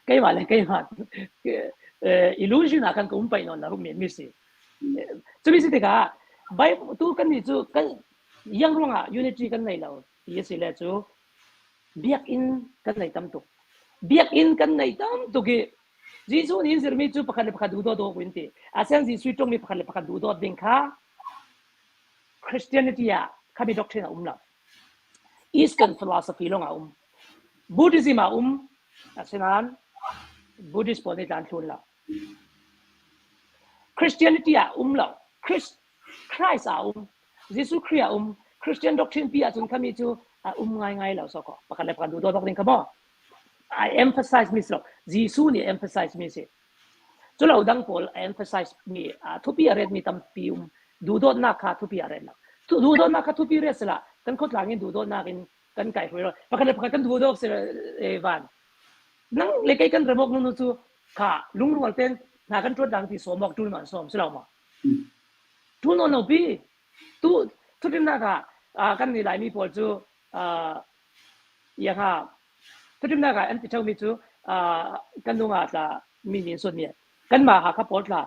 Keimah le keimah illusion ah kan ka um pai non na rum mi si. Cumi si tikah Bible tu kan nih cu kan yang ruangah unity kan nei lo ti a si le cu biakinn kan nei tam tuk. Biakinn kan nei tam tuk i Jesuh nih zirmi cu pakhat le pakhat duh dawt awk in ti. Asian Jesuh ṭungmi pakhat le pakhat duh dawt ding kha Christianity ah khami doctrine a um lo. Eastern philosophy lawng a um. Buddhism a um. Asinain Buddhist pawl nih tlan thlun lo. Christianity ah um lo. Christ, Christ ah um. Jesuh Khrih ah um. Christian doctrine pi ahcun khami cu a um ngaingai lo so ko. Pakhat le pakhat duh dawt ding kha maw? I emphasize mi si lo. Jesuh nih emphasize mi si. Cu lo dang pawl a emphasize mi thupi a ret mi tampi um. Duhdawtnak kha thupi a ret lo. Duhdawtnak kha thupi ret sila kan khawtlang in duhdawtnak in kan kai hrui lo. Pakhat le pakhat kan duhdawk si van. Nang le kei kan remok nu cu kha lungrual ten hna kan ṭuan dang ti sawm awk ṭul man sawm si lo maw? Ṭul nawn lo pi. Tu thuṭimnak ah kan nih Laimi pawl cu iang ah Thuṭhimnak ah an ti ṭheumi cu kan nu nga tla mi nih an suatmi kanmah Hakha pawl tla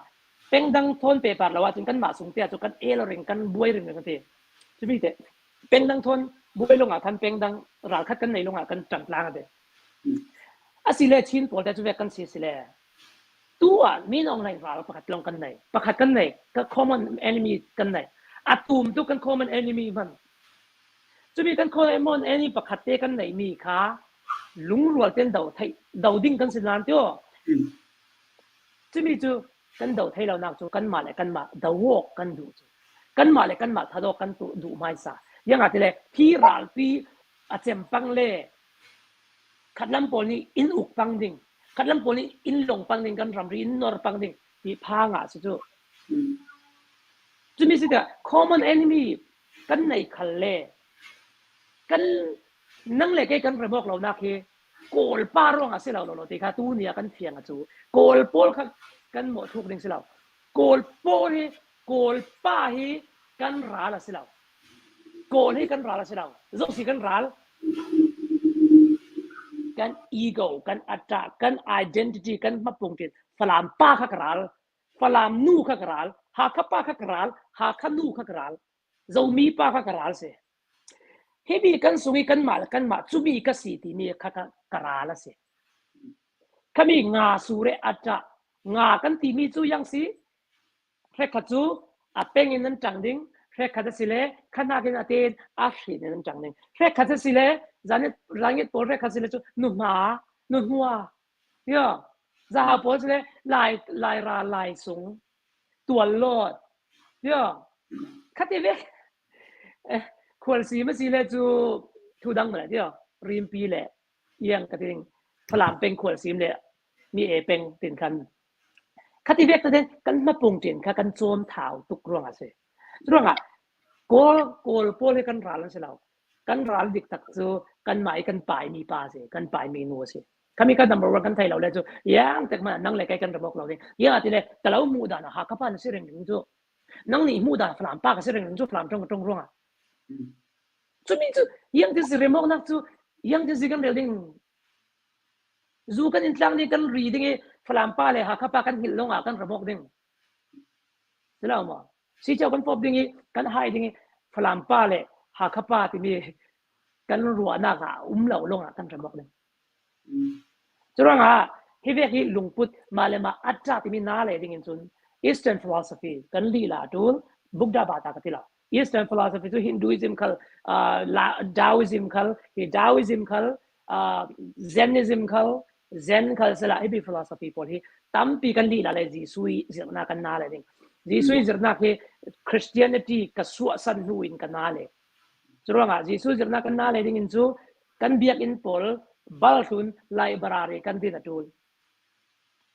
pengdang thawn pe par lo ahcun kanmah sung te ahcun kan el ring kan buai ring ring an ti. Cumi te pengdang thawn buai lawngah khan pengdang ralkhat kan nei lawngah kan ṭang tlang a ti. Asile Chin pawl te cu vek kan si sile. Tu ah Min Aung Hlaing ral pakhat lawng kan nei. Pakhat kan nei. Ka common enemy kan nei. A tum tu kan common enemy hman. Cumi kan common enemy pakhat te kan nei mi kha lungrual ten do thei do ding kan si nan tio. Cumi cu kan do thei lo nak cu kan mah le kan mah do awk kan duh cu. Kan mah le kan mah thado kan tu duh hmaisa. Yang ati le hi ralpi a cempang le khatlam pawl nih inn uk pang ding khatlam pawl nih inn long pang ding kan ramri in nor pang ding ti phang ah si cu cumi si tikah common enemy kan nei khal le kan nang le kei kan remok lo nak hi kawl pa ruang ah si lo lo ti kha tu ni ah kan fiang a cu kawl pawl kha kan mawh thluk ding si lo kawl pawl hi kawl pa hi kan ral a si lo Kawl hi kan ral a si lo. Zoh si kan ral. Kan ego, kan atta, kan identity, kan hmapung tin Falam pa kha ka ral. Falam nu kha ka ral. Hakha pa kha ka ral. Hakha nu kha ka ral. Zomi pa kha ka ral si. Hi mi kan sung i kanmah le kanmah cumi ka si timi kha ka, ka ral a si. Khami nga sure atta nga kan timi cu yang si Hrekhat cu a peng in an ṭang ding, hrekhat a si le khanak in a tein a hrin in an ṭang ding. Hrekhat a si le zanit pawl hrekhat si le cu nuhma, nuhnua, yo, zahau pawl si le lai lai ra lai sung, tual lawt, yo, khati ve khual si ma si le cu thu dang ma le yo, rimpi le iang ka ting Falam peng khual sim le mi e peng tin khan Khati vek te kan hmapung ṭin kha kan cawm thau tuk ruangah a si. Curuangah Kawl Kawl pawl hi kan ral an si lo. Kan ral dik tak cu kanmah i kan paimi pa a si, kan paimi nu a si. Khami ka number one kan thei lo le cu yang tek man nang le kai kan ramok lo ding. Ya ti le ka lo hmuh dan ha ka pa na si ring ring cu. Nang nih hmuh dan Falam pa ka si ring ring cu Falam ṭong ka ṭong ruangah. Cumi cu yang ti si remok nak cu yang ti si kan rel ding Zu kan in tlang ding kan ri ding i Falam pa le Hakha pa kan hngilh lawng ah kan ramawk ding. Si lo maw? Sicio kan pawp ding i kan hai ding i Falam pa le Hakha pa timi kan ruahnak ah um lo lawng ah kan ramawk ding. Curuangah hi vek hi lungput mah le mah atta timi na le ding in cun Eastern philosophy kan lila tul Buddha bata ka ti lo. Eastern philosophy cu Hinduism khal uh, Taoism khal hi Taoism khal uh, Zenism khal Zen khal sala hi bi philosophy pawl hi tampi kan lila le Jesuh i zirna kan na le ding Jesuh i zirnak hi Christianity ka suah san hnu in ka na le curuangah Jesuh zirna kan na le ding in cu kan biakinn pawl balhlun library kan din atul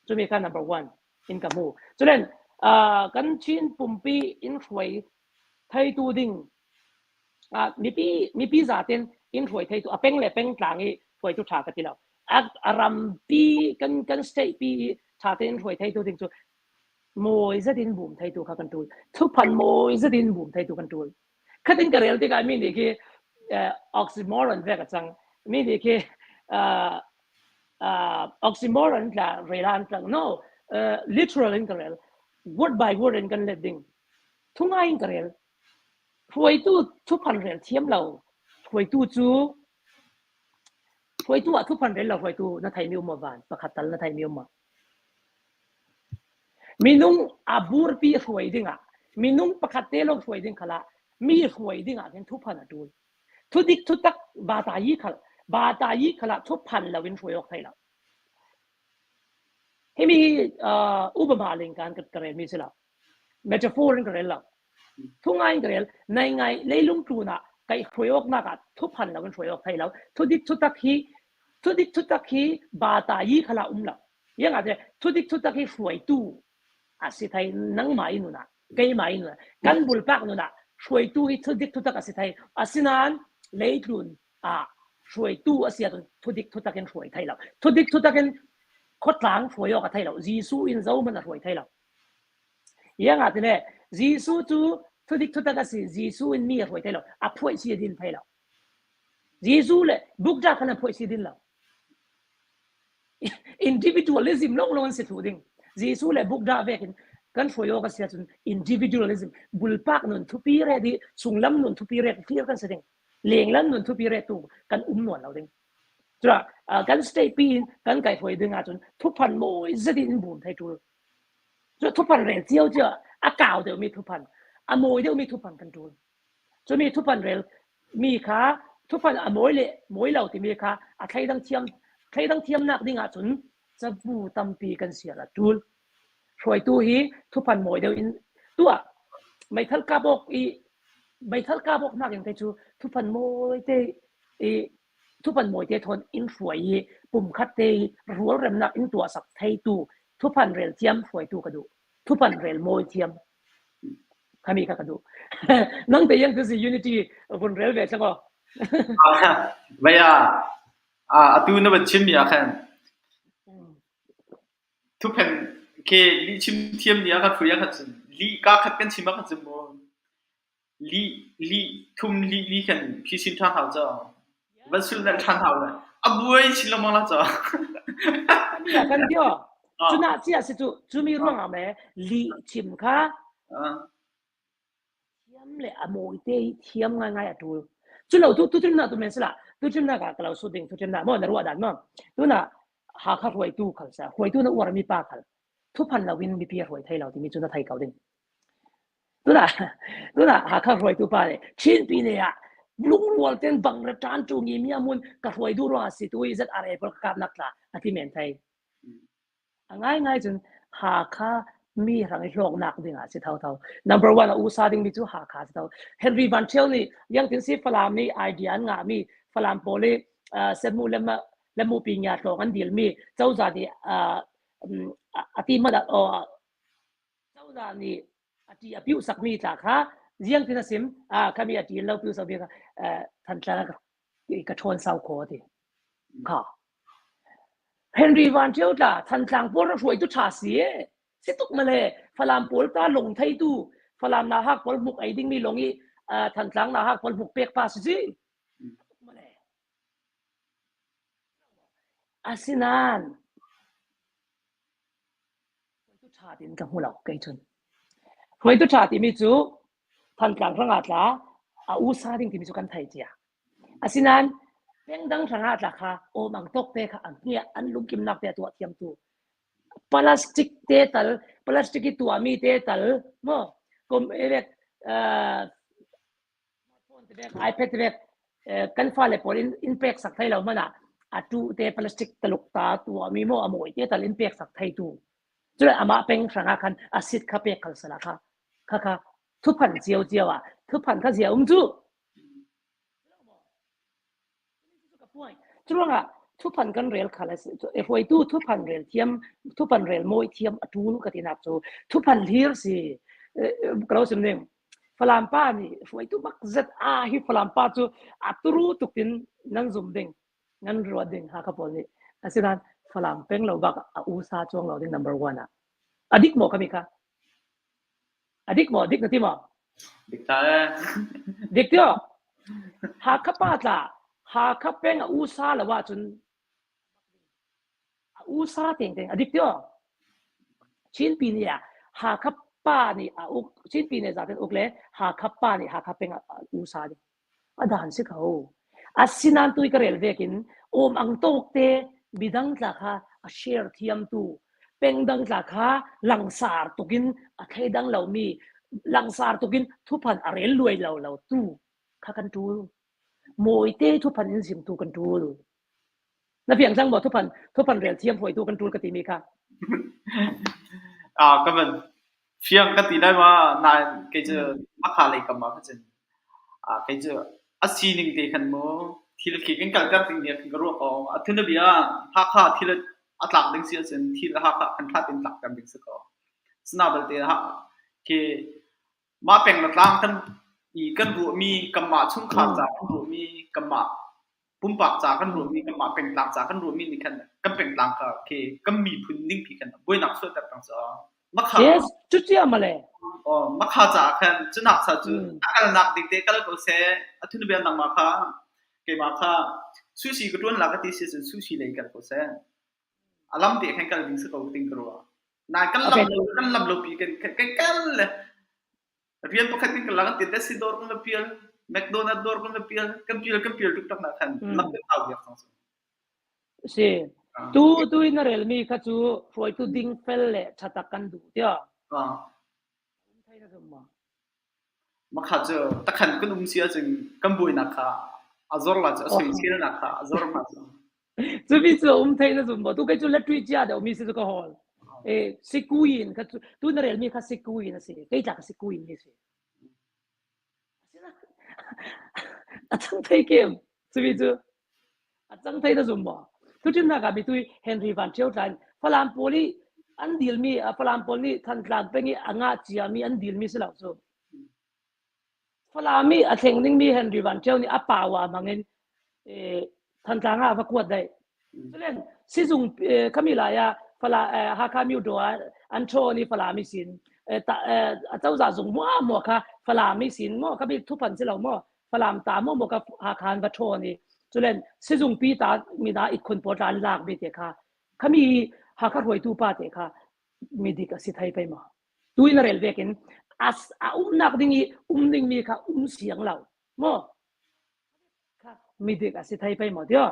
cumi kha number one in ka hmu. Culen uh, kan Chin pumpi in hruai theitu ding uh, mipi mipi zaten in hruai theitu a peng le peng tlang i hruaitu tha ka ti lo. A, a rampi kan kan state pi i tha tein hruai theitu ding cu mawi zat in bum theitu kha kan tul. Thuphan mawi zat in bum theitu kan tul. Khatin ka rel tikah mi nih khi uh, oxymoron vek a cang. Mi nih khi uh, uh, oxymoron tla rel an tlang no uh, literal in ka rel word by word in kan let ding thungai in ka rel hruaitu thuphan rel thiam lo hruaitu cu hruaitu ah thuphan rel lo hruaitu na thei mi um van pakhat tal na thei mi um minung a burpi hruai dingah minung pakhat te lawng hruai ding khala mi hruai dingah khin thuphan a tul Thudik thutak bata yi khal bata yi khala thuphan lo in hruai awk thei lo. Himi uh, upama ling kan ka rel mi si lo. Metaphor in ka rel lo. Thungai in ka rel nai ngai leilung tu na kai hruai awk nak ah thuphan lo in hruai awk thei lo. Thudik thutak hi thudik thutak hi bata yi khala um lo. Yang ate thudik thutak hi hruaitu a si thai nangmah i nunah keimah i nunah kan bulpak nunah hruaitu hi thudik thutak a si thai asinain leitlun ah hruaitu a si ahcun thudik thutak in hruai thai lo thudik thutak in khuatlang hruai awk a thai lo Jesuh in zohmanh a hruai thai lo iangah tile Jesuh cu thudik thutak a si Jesuh in mi a hruai thai lo a phuaih si a din thai lo Jesuh le bukta khan a phuaih si din lo Individualism lawnglawng an si thlu ding. Jesuh le Buddha vek in kan hruai awk a si ahcun individualism bulpak nun thupi re di chunglam nun thupi re clear kan si ding. Lenglam nun thupi re tu kan um nuan lo ding. Cura kan state pi in kan kai hruai ding ahcun thuphan mawi zet in bum thei tul. Cu thuphan rel cio cio a kau deuhmi thuphan, a mawi deuhmi thuphan kan tul. Cumi thuphan rel mi kha thuphan a mawi le mawi lo timi kha a thleidang thiam thleidang thiamnak ding ahcun cabu tampi kan siar a tul. Hruaitu hi thuphan mawi deuh in tuah meithal kap awk i meithal kap awk nakin kei cu thuphan mawi te i thuphan mawi te thawn in hruai i pumkhat te i rualremnak in tuahsak theitu thuphan rel thiam hruaitu ka duh. Thuphan rel mawi thiam khami kha ka duh. Nang te yang tu si unity vun rel ve thlang aw. Vaya atu na van chim mi ah khan Thuphen khi lihchim thiam nih a kan hruai ahkhan cun lih kaa khat kan chim ahkhan cun maw lih lih thum lih li khan phisin ṭhan hau caw. Van sulh ṭhan hau le a buai chin lengmang la caw. Kan kan tio. Cuna cia si cu cumi ruangah me lih chim kha Thiam le a mawi te i thiam ngaingai a ṭul. Culo tu tuchun tu men sila tuchun nak ah ka lo sut ding tuchun na maw na ruah dan maw tuna Hakha hruaitu khal sa hruaitu na uarmi pa khal thuphan lo in mipi a hruai thai lo timi cu na thei ko ding. Tuna tuna Hakha hruaitu pa le Chin pine ah lungrual ten bang re ṭan ṭu ngi mi amun ka hruai du ruang si tu i ZRA pawl ka kap nak tla ati men thai. A ngaingai cun Hakha mi hrang i hlawknak ding ah si thotho. Number one a usa dingmi cu Hakha si tho. Henry Van Thio nih Yangtin si Falam nih idea an ngahmi Falam pawl i uh, semu le le mupi ngia tlawng an dilmi cozah nih uh, a ti hmanh ah cozah nih a ti a piu sakmi tla kha ziang tin a sim a khami a ti lo piu sakmi kha Thantlang ka ṭhawn sau kho ti kha Henry Van Ṭio tla Thantlang pawl ra hruai tu ṭha si e si tuk male Falam pawl ta lung thei tu Falam na hak pawl hmuk ei ding mi long i Thantlang na hak pawl hmuk pek pa si si male asinan Hruaitu ṭha tiin ka hmu lo kei cun. Hruaitu ṭha timi cu Thantlang hrangah tla a usa ding timi cu kan thei cia. Asinain pengdang hrangah tla kha awmang tawk te kha an hmiah an lungkimnak te a tuah thiamtu plastic te tal plastic i tuahmi te tal mo kom elek uh, Smartphone te bek, iPad te bek, kan fale pawl in in pek sak thai lo hmanh ah atu te plastic taluk ta tuahmi maw a mawi te tal in pek sak thai tu. Cule amah peng hrangah khan asit kha pek khal sala kha kha kha thuphan cio cio ah thuphan kha zia um cu. Curuangah thuphan kan rel khal a si. Hruaitu thuphan rel thiam, thuphan rel mawi thiam a ṭul ka tinak cu thuphan hlir si. Ka lo sim ning. Falam pa nih hruaitu bak zet a hi Falam pa cu a turu tuk in nan zum ding, nan ruat ding Hakha pawl nih. Asinain Falam peng lo bak a usa chuang lo ding number one ah. A dik maw kami kha? A dik maw? Dik na ti maw? Dik ta eh. Dik tio. Hakha pa tla Hakha peng a usa lo ahcun a usa teng teng a dik tio. Chinpi nih ah Hakha pa nih a uk Chinpi nih zaten uk le Hakha pa nih Hakha peng a usa ding. A dan si ko. Asinain tui ka rel vekin awm ang tawk te midang tla kha a share thiamtu pengdang tla kha langsar tukin a thleidang lomi langsar tukin thuphan a rel luai lo lo tu kha kan ṭul. Mawite thuphan in zimtu kan ṭul. Na fiang cang maw thuphan thuphan rel thiam hruaitu kan ṭul ka timi kha? Ah, ka van fiang ka ti lai ma nain kei cu makha lei kam ah khan cun ah kei cu a sining te khan mu thil khi kan kalter ding nih khan ka ruah ko. A thunabia Hakha thil a tlak ding si ahcun thil Hakha khan ṭha tein tlakter ding si ko. Sina belte ha khi Mah peng le tlang kan i kan ruahmi kanmah chungkhar ca kan ruahmi kanmah pumpak ca kan ruahmi kanmah pengtlang ca kan ruahmi nih khan kan pengtlang kha khi kan miphun ningpi khan buainak chuahter peng caah makha Yes, cucia male. Oh, makha caah khan cunak sa cu a kalnak ding te kal ko seh a thun bia nangmah kha keimah kha sushi ka tuan la ka ti si cun sushi lei kal ko seh a lam te khan kal ding si ko ting ka ruah Na kan lam lo kan lam lo pi kan kan kal le rian pakhat kan kan lang ti si dawr kan va pial McDonald dawr kan va pial kan pial kan pial tuk tak na khan lam kan tau biak cang. Si. Tu tu in na relmi kha cu hruaitu ding fel le ṭha tak kan duh tiah. Thei na zum maw? Makha cu takhan kan um si ahcun kan buainak kha a zor la cu a soiselnak kha a zor ma cu. Cubi cu um thei na zum maw? Tu kei cu latui cia deuh mi si cu ka hawl. E sikuin kha cu tu na relmi kha sikuin a si. Kei tla ka sikuin mi si. A cang thei kem. Cubi cu a cang thei na zum maw? Tuṭinnak ah mi tu Henry Van Ṭhio tla in Falam pawl i an dilmi Falam pawl nih Thantlang peng i a ngah ciami an dilmi si lo cu. Falam i a thleng dingmi Henry Van Ṭhio nih a pawa hmang in Thantlang ah a va kuat dai. Culen sizung khami lai ah Fala Hakha Myodaw ah an ṭhawn i Falam i sin acozah zung muah muah kha Falam i sin maw kha bi thuphan si lo maw Falam ta maw maw ka Hakha an va ṭhawn i culen sizungpi ta mina itkhun pawl tla an lak mi te kha khami Hakha hruaitu pa te kha midik a si thai pei ma tu in rel vekin as a umnak ding i um ding mi kha um siang lo maw kha midik a si thai pei maw tio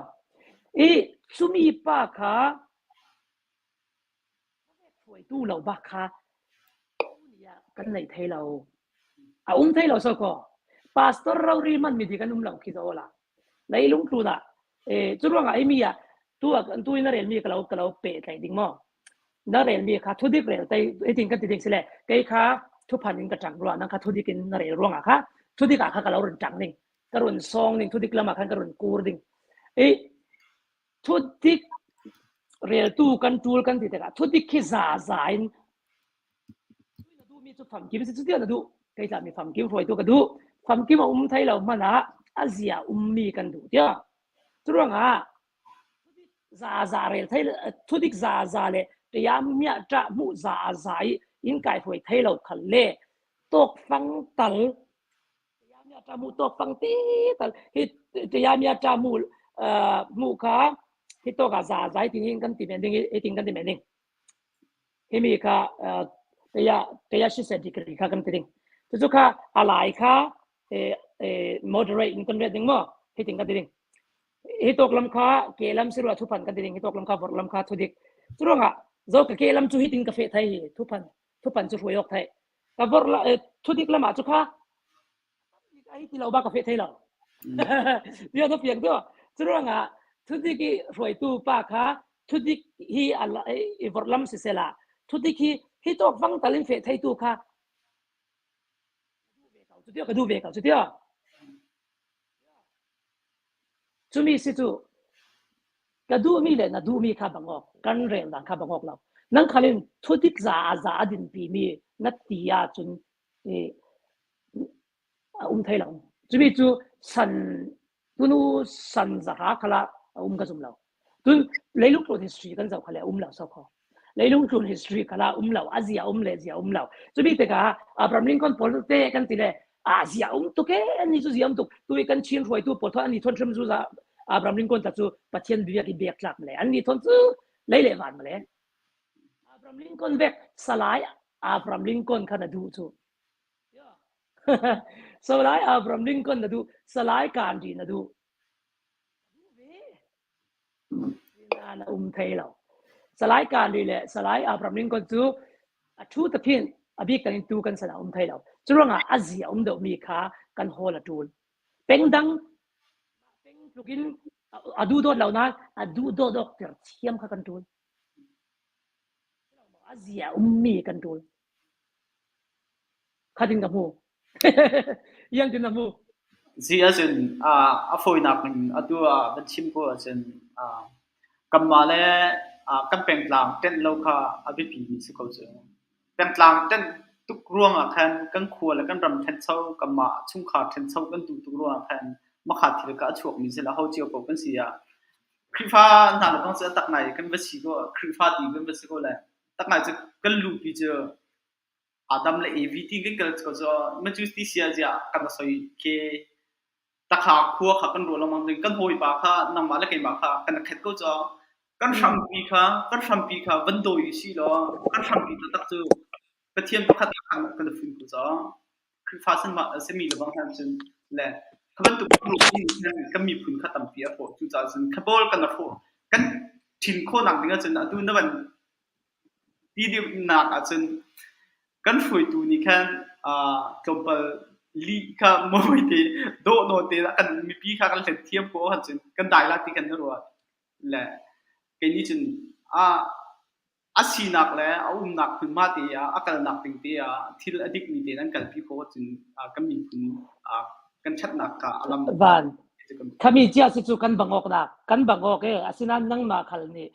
i chumi pa kha hruaitu lo bak kha kan nei thei lo a um thei lo so ko pastor rori man mi di kan um lo khi zo la leilung tlun ah e cu ruangah ai mi ah tu ah tu in na rel mi ka lo ka lo pe tlai ding mo na rel mi kha thudik rel tai etin kan ti ding sile kei kha thuphan in ka tang ruang nang kha thudik in na rel ruangah kha thudik ah kha ka lo run tang ding ka run song ding thudik lam ah khan ka run kur ding e thudik reltu kan tul kan ti tikah thudik khi za za in na duhmi cu famkim si cuti na duh kei tla mi famkim hruaitu ka duh famkim a um thai lo hmanh ah a zia ummi kan duh tiah curuangah za za rel thai thudik za za le tiam mia ṭah mu za za i in kai hruai thai lo khal le tawk fang tal Tiamia ṭa mu tawk fang ti tal hi tiamia ṭa mu mu kha hi tawk ah za zai ti hin kan ti men ding hi ting kan ti men ding himi kha taya taya shi se degree kha kan ti ding cu kha alai kha moderate in kan ret ding mo hi ting kan ti ding hi tawk lam kha ke lam si ruah thuphan kan ti ding hi tawk lam kha vor lam kha thudik curuangah zo ka ke lam cu hi ting ka fe thai hi thuphan thuphan cu hruai awk thai ka vor la thudik lam ah cu kha ai ti lo ba ka fe thei lo bia na piak do curuangah thudik i hruaitu pa kha thudik hi i vor lam si sela thudik hi hi tawk fang talin fe thei tu kha cu tio ka duh ve ko cu tio Cumi si cu ka duhmi le na duhmi kha bang awk kan rel dan kha bang awk lo. Nang khal in thudik za a za a dinpi mi na ti ahcun a um thai lo. Cumi cu san tunu san zahra khala a um ka zum lo. Tun leilung tlun history kan zoh kha le um lo so kho. Leilung tlun history khala um lo, a zia um le zia um lo. Cumi tikah Abraham Lincoln pawl te kan ti le a zia um tuk e ani cu zia um tuk. Tu kan Chin hruaitu pawl thon ani thon hrim zu za Abraham Lincoln ta cu Pathian biak i biak tlak male. An ni thon cu lei le van male. Abraham Lincoln vek salai Abraham Lincoln kha na duh cu. Salai Abraham Lincoln na duh, salai Gandhi na duh. Na um thei lo. Salai Gandhi le Salai Abraham Lincoln cu a thu taphin a bik kan in tu kan sana um thei lo. Curuangah a zia um deuh mi kha kan hawl a tul. Pengdang peng tlukin a duh dawt lo nain a duh dawt awk ter thiam kha kan tul. A zia ummi kan tul. Khatin ka hmu. Iang tin na hmu. Si ahcun a fawinak in atu ah van chim ko ahcun kanmah le kan pengtlang ṭenh lo kha a biapi mi si ko cu. Pengtlang ṭenh tuk ruangah khan kan khua le kan ram ṭhencho, kanmah chungkhar ṭhencho kan duh tuk ruangah khan makha thil kha a chuakmi si lo, ho cio paoh kan si ah Khrihfa hna le bang cu a tak ngai kan va si ko, Khrihfa ti kan va si ko le tak ngai cu kan lupi cu Adam le Evi ti kan kal ko cu macu ti sia ziah kan soi khi takha khua kha kan ruah lengmang ding kan hawipa kha nangmah le keimah kha kan khet ko cu kan hrampi kha kan hrampi kha van dawi si law kan hrampi taktak cu Pathian pakhat khan kan fun ko cu Khrihfa simi le bang hna cun le kha bantuk kan miphun kha tampi a hrawh cucaah cun kha bawl kan a hrawh. Kan ṭhin khawhnak ding ahcun atu na van ti deuhnak ahcun kan hruaitu nih khan tlawmpal lih kha mawi te dawh nawn te kan mipi kha kan hlen thiam khawh ahcun kan dai la ti khan na ruat. Le kei nih cun a sinak le a umnak hmunhma te ah a kalnak ding te ah thil a dikmi tein an kalpi khawh ahcun kan miphun kan ṭhatnak kha a lam. Van khami cia si cu kan bangok nak kan bangok e asinain nangmah khal nih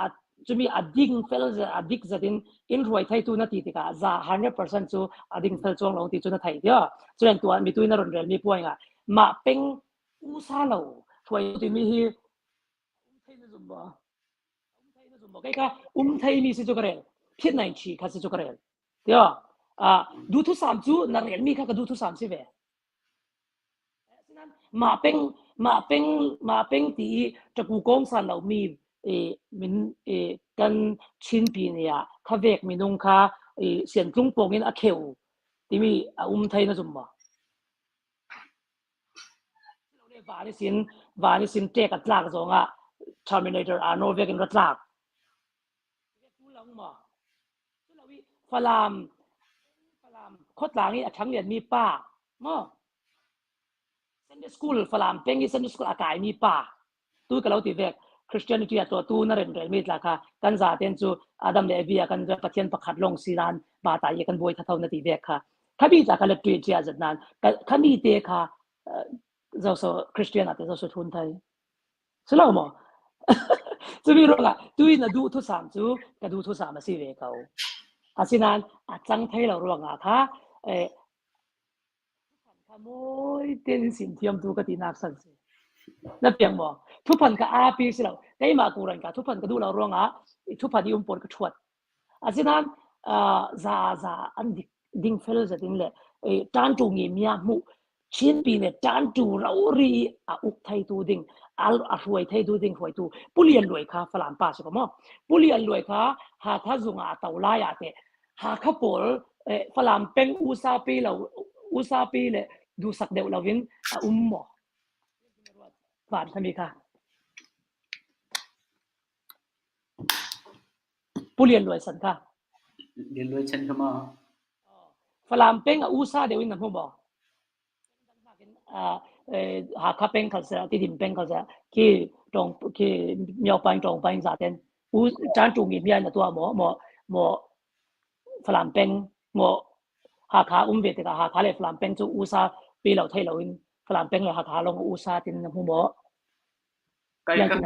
a cumi a ding fel a dik zatin in ruai thei tu na ti tikah za 100% cu a ding fel chuang lo ti cu na thei tia cuan tuan mi tu na ron rel mi puai nga ma peng usa lo hruai timi hi thei na zum ba Kei kha um theimi si cu ka rel. Phit nai chi kha si cu ka rel. Tiah ah duhthusam cu na relmi kha ka duhthusam si ve. Asinain mah peng mah peng mah peng ti i ṭaku kong san lomi i min i kan Chinpi nih ah kha vek minung kha i siantlung pawng in a kheu timi a um thei na zum maw? Van i sin van i sin ṭek a tlak zongah Terminator Arnold vek in ra tlak. Falam Falam khuatlang i a ṭhanglianmi pa maw Sunday school Falam peng i Sunday school a kaimi pa Tu ka lo ti vek. Christianity a tuahtu na remrelmi tla kha kan zaten cu Adam le Evi ah kan Pathian pakhat lawng si nain ba ta i kan buai thatho na ti vek kha. Khabi tla kha le ṭui ṭia zat nain khami te kha zo so Christian ate zo so thun thai. Silo maw? Cumi ruangah tui na duh thusam cu ka duh thusam a si ve ko. Asinain a cang thei lo ruangah kha eh, Kha mawi tein in sim thiam tu ka tinak san si. Na piang maw? Thuphan ka api si lo. Keimah kuran ka thuphan ka duh lo ruangah thuphan i um pawl ka thuat. Asinain za za an dik ding fel zatin le tan tu ngi mia mu Chin pi ne tan tu ro ri a uk thei tu ding al a hruai thei tu ding hruai tu Pulian Luai kha Falam pa si ko mo Pulian Luai kha Hakha zung ah to lai ah te Hakha pawl Falam peng usapi lo usapi le duhsak deuh loin a um maw? Van thami kha. Pu Lian Luai san kha. Lian Luai chan kha ma? Falam peng a usa deuh in na hmu maw? Hakha peng khal seh, Tidim peng khal seh, khi tong khi Myo Paing Tong Paing za ten u chan tu ngi mia na tua maw maw maw Falam peng maw Hakha um ve tikah Hakha le Falam peng cu usa pi lo thei lo in Falam peng le Hakha lawng usa tin na hmu maw? Kai ka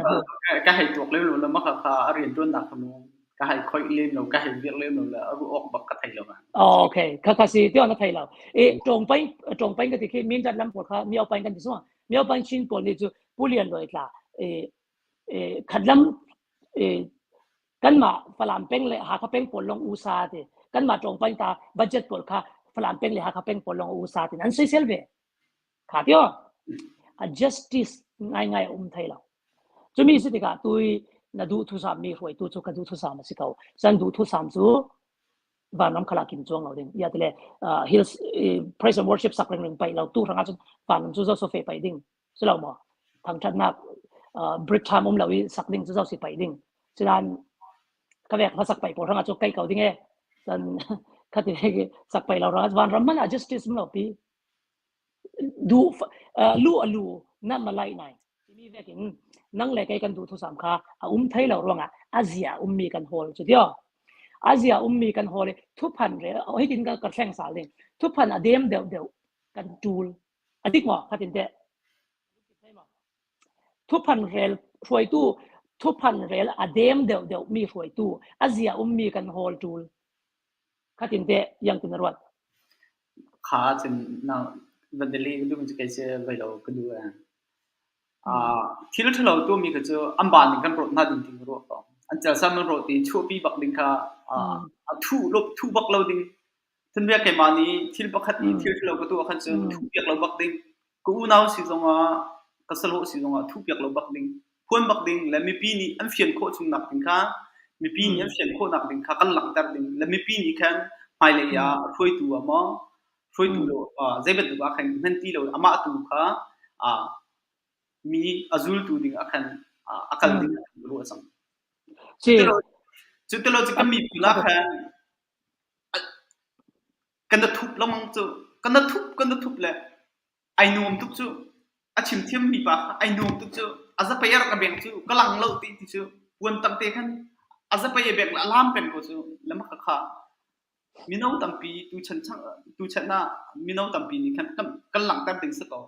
ka hei tuak lem lo la maka kha a rian ṭuannak kha mu ka hei khoih lem lo ka hei virh lem lo le a ruah awk bak ka thei lo. Oh, okay kha kha si ti na thei lo e tong pain tong pain ka ti khi min dat lam pawl kha miao pain kan ti suma miao pain chin pawl ni cu pulian loi tla e e khatlam e kanmah Falam peng le Hakha peng pawl lawng usa ti kanmah tong pain ta budget pawl kha Falam peng le Hakha peng pawl lawng usa tin an soisel ve Kha tio a justice ngaingai a um thai lo. Cumi si tikah tui na duh thusam mi hruaitu cu ka duh thusam a si ko. San duh thusam cu vanram khala kim chuang lo ding. Ya tile hills praise and worship sak ring ring pai lo tu hrang ahcun vanram cu zo so fe pai ding. Si lo maw? Thangthatnak brick tham um lo i sak ding cu zo si pai ding. Silan ka vek hlasak pai pawl hrang ah cu kai ko ding e. San khati sak pai lo hrang vanram man ah justice um lo pi. Duh lu a lu na malai nai timi vek in nang le kei kan duh thusam kha a um thai lo ruangah a zia ummi kan hawl cu tio a zia ummi kan hawl i thuphan re hitin ka ka thleng sal ding thuphan a dem deuh deuh kan tul a dik maw khatin te thuphan rel hruaitu thuphan rel a dem deuh deuh mi hruaitu a zia ummi kan hawl tul Khatin teh yang tin na ruat? Kha cun na van deli ka duh mi cu kei si voi lo ka duh ee. Thil ṭhalo tuahmi kha cu an baan in kan rawt hna ding ti ka ruah ko. An celsam an rawt i chuahpi bak ding kha a thuh thuh bak lo ding. Thunbia keimah nih thil pakhat i thil ṭhalo ka tuah khan cun thuh piak lo bak ding. Ka unau si zongah ka sahlawh si zongah thuh piak lo bak ding. Phuan bak ding le mipi nih an fian khawh chung nak ding kha mipi nih an fian khawh nak ding kha kan langhter ding le mipi nih khan hmailei ah hruaitu ah maw hruaitu lo zei bantuk ah khan hman ti lo amah tu kha mi a zultu ding ah khan a kal ding ah ruah. Si. Cu tilo cu kan miphun ah khan kan na thup lengmang cu kan na thup kan na thup le ai nuam tuk cu a chim thiam mi pa kha ai nuam tuk cu a zapei a rak ka beng cu ka lang lo ti ti cu puan tam te khan a zapei a beng le a lam peng ko cu lama ka kha mino tampi tuchan tuchan ah mino tampi nih khan kan langhter ding si ko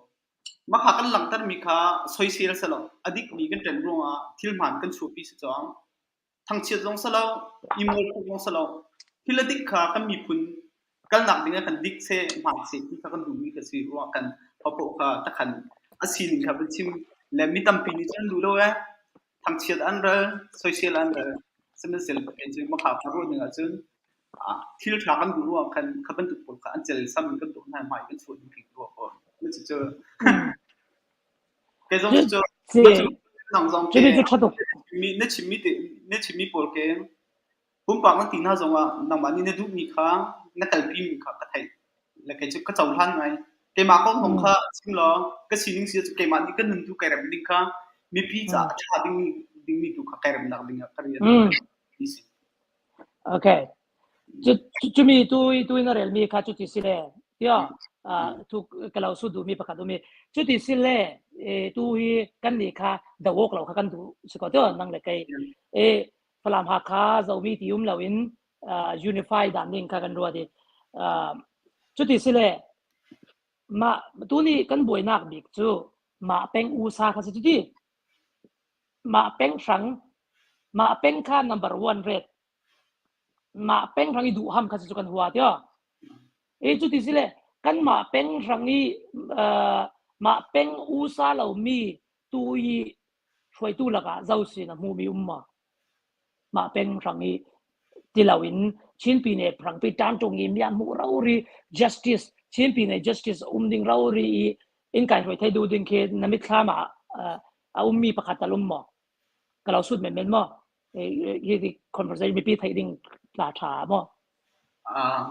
mah kha kan langhter mi kha soisel si lo a dikmi kan ṭanh ruangah thil hmaan kan chuahpi si cang Thangchiat zong si lo, i mualpho zong si lo. Thil a dik kha kan miphun kalnak ding ah kan dik seh, hmaan seh ti kha kan duhmi kha si ruangah kan hopaoh kha takhan a sining kha van chim le mi tampi nih cun an duh lo ee. Thangchiat an ral, soisel an ral. Sihmanhsehlaw kei cu makha ka ruah ning ahcun thil ṭha kan duh ruangah khan kha bantuk pawl kha an celsam in kan tuah hna hmai kan chuah ding khi ka ruah ko. Cucu Kei zong cu nang zong ke na chimmi te na chimmi pawl ke pumpak na ti hna zongah nangmah nih na duhmi kha na kalpi mi kha ka theih le kei cu ka cohlan ngai. Keimah kong zong kha chim law ka sining si cu keimah nih ka nun tu kai rem ding kha mipi caah a ṭha ding dingmi tu kha kai remnak ding ah ka rian si. Okay. Cumi tu tu in a relmi kha cuti si le tiah tu ka lo su duhmi pakhat um i cuti si le tu hi kan nih kha do awk lo kha kan duh si ko tiah nang le kei e Falam Hakha Zomi ti um loin unify dan ning kha kan ruat i cuti si le mah tu nih kan buainak bik cu mah peng usa kha si cuti mah peng hrang mah peng kha number one ret Mah peng hrang i duhham kha cu kan hua tiah. E cuti si le kanmah peng hrang i uh, mah peng usa lomi tu i hruaitu lakah zo sin a hmumi um ma? Mah peng hrang i ti loin Chin Pine hrangpi ṭangṭung i mia hmuh rori justice Chin Pine justice um ding rori i in kai hruai thei du ding khi na mitthlam ah a ummi pakhat tal um maw? Ka lo sut menmen maw? Hi conversation mipi theih ding tla ṭha maw?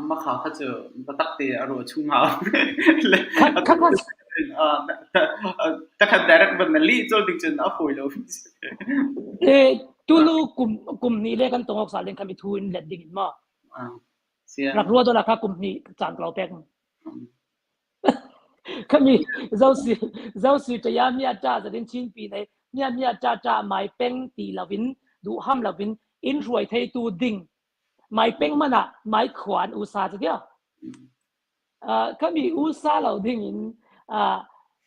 Makha kha cu biatak te a ruah chung hau. Takhat direct ban na lih col ding cun a fawi lo. Tulu kum kum ni le kan tongok sal ding kha mi thu in let ding in maw? Rak rua dola kha kum hnih caan ka lo pek. Khami zosi zosi ṭaya mia ṭa zatin Chinpi nei mia mia ṭa ṭa mai peng ti loin duh ham loin in hruai theitu ding mai peng man ah mai khuan usa chu tia khami usa lo ding in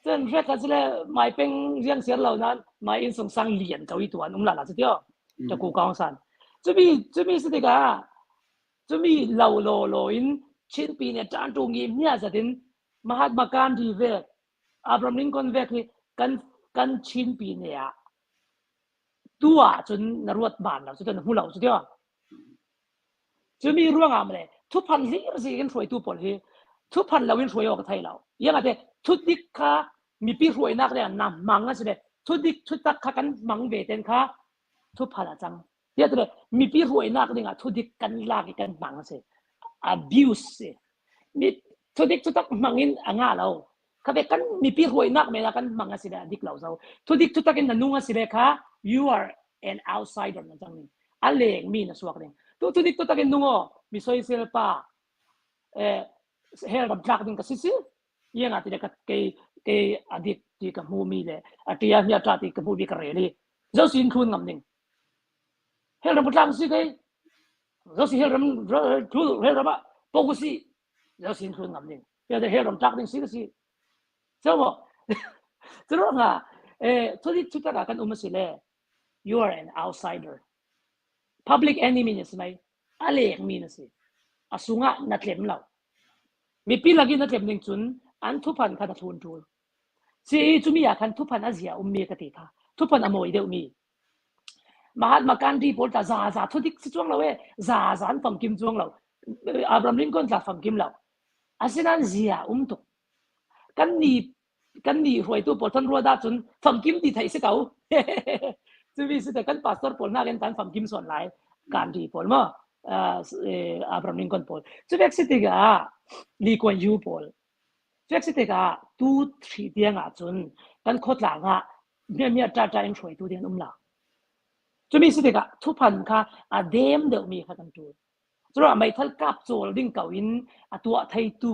cun hrek kha le mai peng riang siar lo nan mai in sung sang lian ko i tuan um la la chu tia ta ku kaung san chumi chumi si tikah Cumi lo law law in Chinpi nih ṭanṭu ngi hmia zat in Mahatma Gandhi vek, Abraham Lincoln vek hi kan kan Chinpi ne ah tu ahcun na ruat ban lo cu na hmu lo cu tiah. Cumi ruangah male thuphan hlir si in hruaitu pawl hi thuphan lo in hruai awk thei lo. Yang ate thudik kha mipi hruainak le na mang a si le thudik thutak kha kan mang ve ten kha thuphan a cang. Tiah tu mipi hruainak ding ah thudik kan lak i kan hmang a si. Abuse si. Mi thudik thutak hmang in a nga lo. Kha kan mipi hruainak men ah kan hmang a si le a dik lo zo. Thudik thutak in na nung a si le kha you are an outsider na cang ning. A leng mi na suak ding. Tu thudik thutak in nung o mi soisel pa eh hell ram tlak ding ka si si. Iang ah ti le ka kei kei adik ti ka hmu mi le a tia hia ta ti ka hmu mi ka rel i zo sin thlun ngam ning. Hell ram tlang si kei zo si hell ram thu hell ram ah po si zo sin thu ngam ding ya de hell ram tlak ding si ka si so mo cu ruang ah eh thuli thu tak ah kan um si le you are an outsider public enemy na si mai a lek mi na si a sungah na tlem lo mipi laki na tlem ning cun an thuphan kha na thlun tul si cumi ah khan thuphan a zia ummi ka ti kha thuphan a mawi deuh mi Mahatma Gandhi pawl tla za za thudik si chuang lo e za za an famkim chuang lo Abraham Lincoln tla famkim lo asinain zia um tuk kan ni kan ni hruaitu pawl thon rua da cun famkim ti thei si ko cubi si te kan pastor pawl nakin kan famkim son lai Gandhi pawl mo Abraham Lincoln pawl cu vek si tikah Lee Kuan Yew pawl cu vek si tikah tu thri tiang ah cun kan khawtlang ah miamia ṭaṭa in hruaitu ding an um lo. Cumi si tikah thuphan kha a dem deuhmi kha kan ṭul. Curuangah meithal kap cawl ding ko in a tuah theitu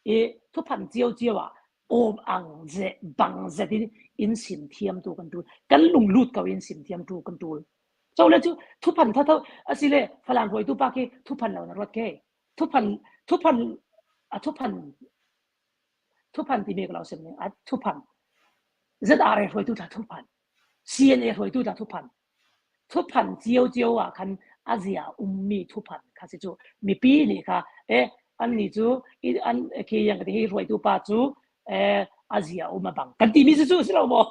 i thuphan ciocio ah awm ang ze bang zet in in sim thiamtu kan ṭul. Kan lunglut ko in sim thiamtu kan ṭul. Cole cu thuphan thatho asile Falam hruaitu pa khi thuphan lo na ruat ke. Thuphan thuphan a thuphan thuphan timi ka lo sim ning a thuphan ZRA hruaitu tla thuphan CNA hruaitu tla thuphan thuphan cio cio ah khan a zia ummi thuphan kha si cu mipi nih kha e an nih cu an khi yang hi hruaitu pa cu e a zia um a bang kan timi si cu si lo maw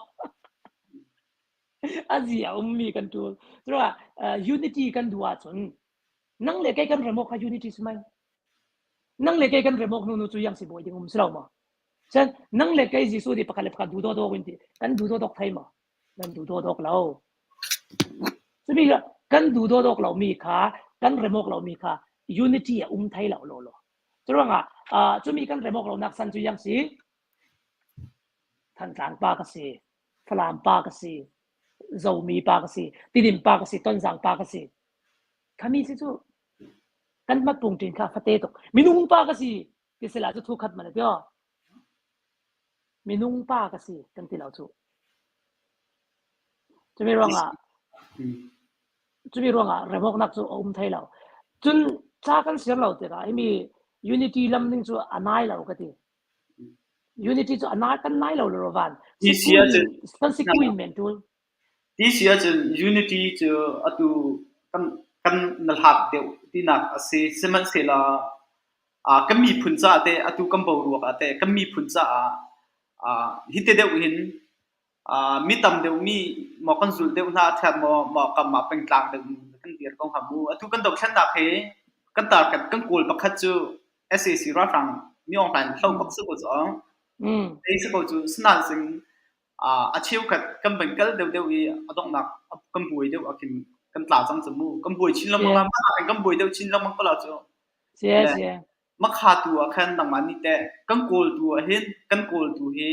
a zia ummi kan tul cuah unity kan duh ahcun nang le kei kan rem awk kha unity si mai Nang le kei kan rem awk nu nu cu yang si bawi ding um si lo maw? Cun nang le kei Jesuh nih pakhat le pakhat duh dawdawk in ti kan duh dawdawk thei maw? Kan duh dawdawk lo. Cumi kan duh dawdawk lomi kha kan rem awk lomi kha unity a um thei lo lo lo. Curuangah uh, cumi kan rem awk lonak san cu yang si Thantlang pa ka si, Falam pa ka si, Zomi pa ka si, Tidim pa ka si, Tonzang pa ka si. Khami si cu kan mat pung ṭin kha fate tuk. Minung pa ka si ti sila cu thu khat man tio. Minung pa ka si kan ti lo cu. Cumi ruangah cumi ruangah remawknak cu a um thai lo. Cun ca kan siar lo tikah himi unity lam ning cu a nai lo ka ti. Unity cu a nai kan nai lo lo van. Kan sikuin men tul. Ti si ahcun unity cu atu kan kan na hlat deuh tinak a si. Sihmanhsehlaw kan miphun caah teh atu kan boruak ah teh kan miphun caah hiti deuh hin mi tam deuh mi maw kan zulh deuh hna a ṭhat maw maw kam ah pengtlang deuh kan dir ko hnga mu. Atu kan dothlennak hi kan target kan kawl pakhat cu SAC ralhrang mi Aung Hlaing hlo bak si ko cu. Ei si ko cu sinain A cheukhat kan van kal deuhdeuh i a donghnak kan buai deuh ahkhin kan tla cang cu mu. Kan buai chin lengmang la, mah ah kan buai deuh chin lengmang ko la cu. Le makha tu ah khan nangmah nih teh kan kawl tu ah hin kan kawl tu hi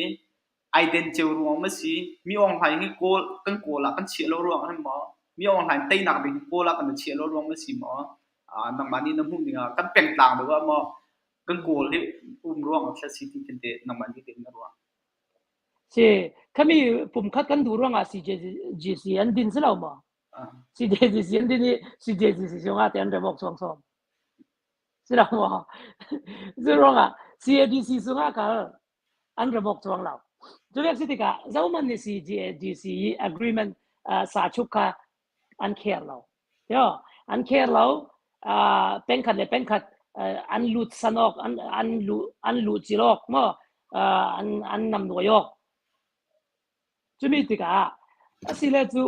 ai den ceu ruang ma si? Mi Aung Hlaing hi kawl kan kawl ah kan chiah lo ruang ah hin maw? Mi Aung Hlaing teinak ding hi kawl ah kan chiah lo ruang ma si maw? Nangmah nih na hmuh ning ah kan pengtlang deuh ah maw kan kawl hi um ruang ah thla si ti khin teh nangmah nih teh na ruah? Si, khami pumkhat kan duh ruangah CJGC an din si lo maw? CJGC an din i CJGC chungah te an remawk chuang sawm. Si lo maw? Cu ruangah CADC chungah kal an remawk chuang lo. Cu vek si tikah zohman nih CJGC i agreement uh, sa chuk kha an care lo. Yo, an care lo. Uh, pengkhat le pengkhat uh, an lut san awk, an an lu an lu cil awk mo uh, an an nam nuai awk. Cumi tikah asile cu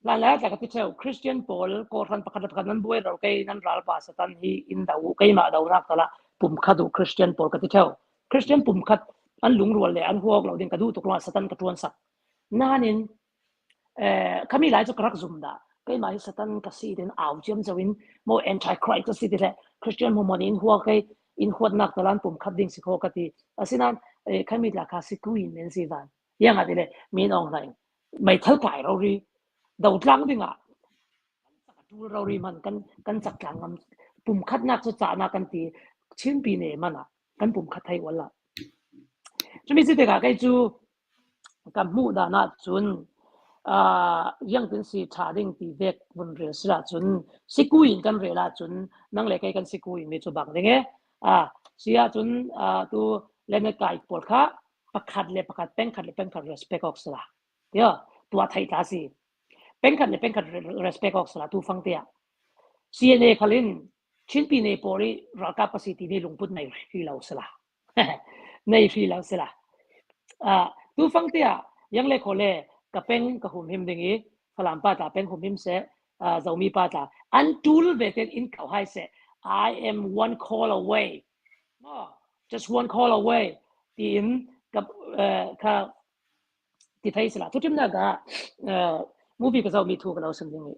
la la tla ka ti theu Christian pawl kawhran pakhat le pakhat nan buai ro kei nan ral pa satan hi in do keimah do nak tala pum khat u Christian pawl ka ti theu Christian pum khat an lungrual le an huak lo ding ka duh tuk ruangah satan ka tuan sak nanin Khami lai cu ka rak zum dah. Keimah hi Satan ka si tin au ciamco in maw antichrist ka si ti le Christian hmuhmuan in hua kei in huatnak talan pum khat ding si kho ka ti. Asinain khami tla kha si kuin men si van. Yang ah ti le min ong hlaing meithal kai ro ri dotlang ding ah tul ro ri man kan kan chak tlang ngam pum khat nak cu ca na kan ti Chin pi ne man ah kan pum khat thai wala. Cumi si tikah kei cu Kan hmuh dan ahcun iangtin si ṭha ding ti vek vun rel si ahcun sikui in kan rel ahcun nang le kei kan sikui mi cu bak ding e. Si ahcun tu Leonard kai pawl kha pakhat le pakhat pengkhat le pengkhat respect awk si la. Tiah tuah thei tla si. Pengkhat le pengkhat respect awk si la tu fang tiah. CNA khal in Chin Pine pawl i ralkap ka si timi lungput nei hri lo si la. Nei hri lo si la. Uh, tufang tiah yang le khole ka peng ka humhim ding i Falam pa tla peng humhim se uh, Zomi pa tla an tul ve ten in kau hai se I am one call away no just one call away tiin ka uh, ka ti thei sila thuṭimnak ah movie ka zohmi thu ka lo sim ding i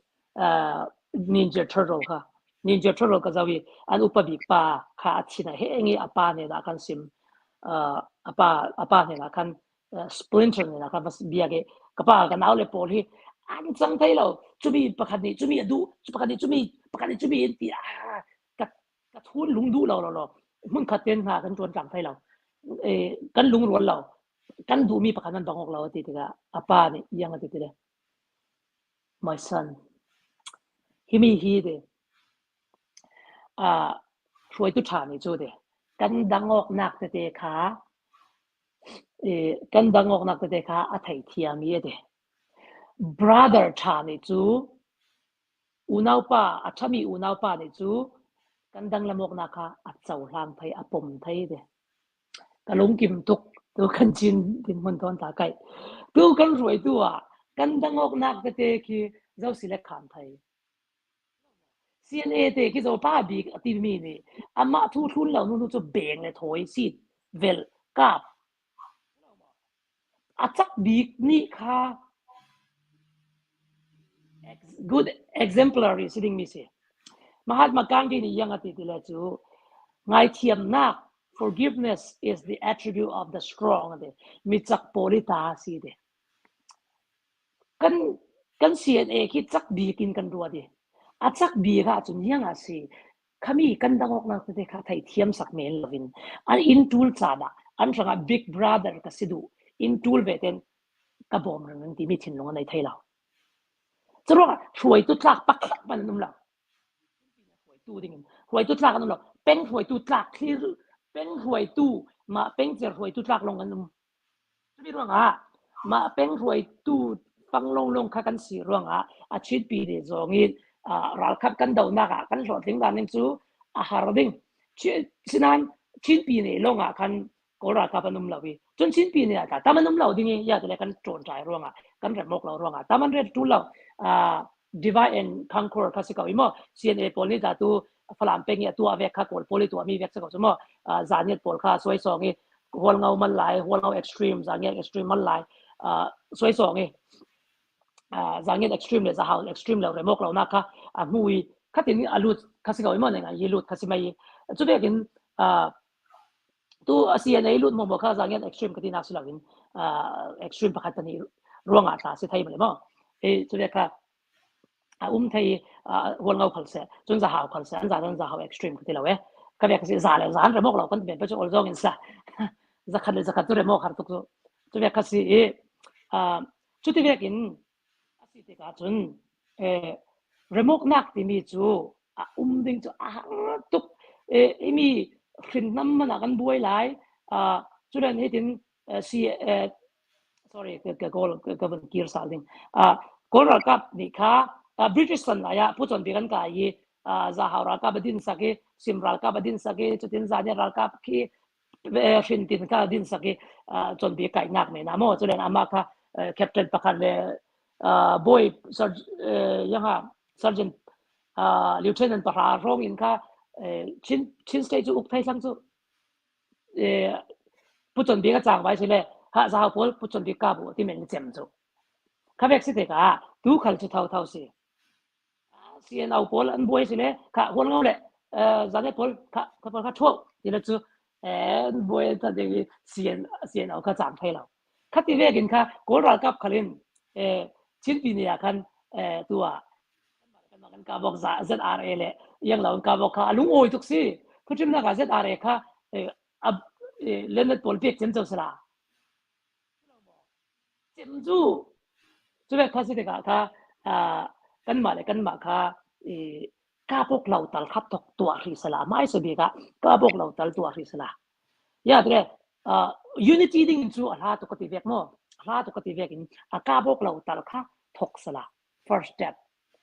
Ninja Turtle kha Ninja Turtle ka zoh i an upa bik pa kha a thin a heng i a pa nen ah khan sim a pa a pa nen ah khan Splinter nen ah khan va biak i ka pa ka nau le pawl hi An cang thei lo. Cumi pakhat nih cumi a duh, cu pakhat nih cumi, pakhat nih cumi in ti ah ka ka thun lung duh lo lo lo. Hmun khat ten hna kan ṭuan tlang thei lo. Eh, kan lungrual lo. Kan duhmi pakhat nan bang awk lo a ti tikah a pa nih iang a ti ti le my son himi hi de ah hruaitu ṭha nih cu de kan dang awknak tete kha kan dang awknak tete kha a theithiam i a ti. Brother ṭha nih cu unaupa a ṭhami unaupa nih cu kan danglam awknak kha a cohlang thei, a pom thei ti. Ka lungkim tuk tu kan Chin dinhmun tawn ta kai. Tu kan hruaitu ah kan dang awknak tete khi zo si le kham thei. CNA te khi zo pa bik a timi nih amah thu thlun lo nu nu cu beng le thawi sit vel kap a cak bik nih kha good exemplary si ding mi si. Mahatma Gandhi nih yang a ti ti le cu ngaithiamnak forgiveness is the attribute of the strong ati mi cak pawl i ta si ti. Kan kan CNA khi cak bik in kan ruat i a cak bik ahcun hiang ah si khami kan dang awknak tete kha theithiam sak men lovin an inn tul caan ah an hrangah big brother ka si duh inn tul ve ten ka bawm reng an timi thinlung an nei thei lo. Curuangah hruaitu tlak pakhat hmanh an um lo. Hruaitu ding in hruaitu tlak an um lo. Peng hruaitu tlak thlir peng hruaitu mah peng cer hruaitu tlak lawng an um. Cuti ruangah mah peng hruaitu fang longlong kha kan si ruangah a Chinpi nih zong in ralkap kan dohnak ah kan hlawhtling dan ning cu a har ding. Sinain Chinpi nih lawng ah khan Kawl ralkap an um lo i cun Chinpi nih ah tam an um lo ding i ya tile kan ṭawnṭai ruangah kan rem awk lo ruangah tam an ret ṭul lo. Divide and conquer kha si ko i maw CNA pawl nih dah tu Falam peng i a tuah vek kha Kawl pawl i tuahmi vek si ko cu maw Zaniat pawl kha suaisawng i Hualngo man lai Hualngo extreme Zangiat extreme man lai suaisawng i Zangiat extreme le Zahau extreme lo remok lo nak kha a hmu i khatin a lut kha si ko i maw nenga i lut kha si mai cu vekin tu CNA lut mo mo kha Zangiat extreme ka ti nak si lo in extreme pakhat pani ruangah tla si thai male mo e cu vek kha a um thei hualngo khal se cun zahau khal se an za cun zahau extreme ka ti lo e ka vek si za le za an remok lo kan ben pa chu ol zong in sa zakhat le zakhat tu remok har tuk chu chu vek kha si i chu ti vek in a si tikah cun remok nak timi cu a um ding cu a har tuk imi hrinnam mana kan buai lai culen hitin si sorry ka kawl ka van kir sal ding kawl ralkap nih kha British san lai ah Pu Chawn Bik an kai i Zahau ralkap a din sak i Sim ralkap a din sak i cutin Zaniat ralkap khi hrin tin kha din sak i Chawn Bik kai nak men amo culen amah kha captain pakhat le boy yanga sergeant lieutenant pahra rong in kha Chin Chin state cu uk thai thlang cu Pu Chawn Bik a cang vai si le ha zau pawl Pu Chawn Bik ka bu ti men cem cu. Kha vek si tikah tu khal cu tho tho si. CNO pawl an buai si le kha hual ngo le zane pawl kha kha pawl kha thuau ti le cu an buai ta ding i CN CNO kha cang thei lo. Kha ti vekin kha Kawl ralkap khalin Chinpi ni ah khan tu ah kan ka bok ZRA le yang lo ka bok kha a lungawi tuk si thuṭhimnak ah ZRA kha Leonard pawl pek cem co sala cem cu cu ve kha si tikah kha kanmah le kanmah kha ka bok lo tal kha tok tuah hri sala mai se bik ah ka bok lo tal tuah hri sala ya tre unity ding cu a hla tuk ka ti vek mo hla tuk ka ti vek in a ka bok lo tal kha thok sala first step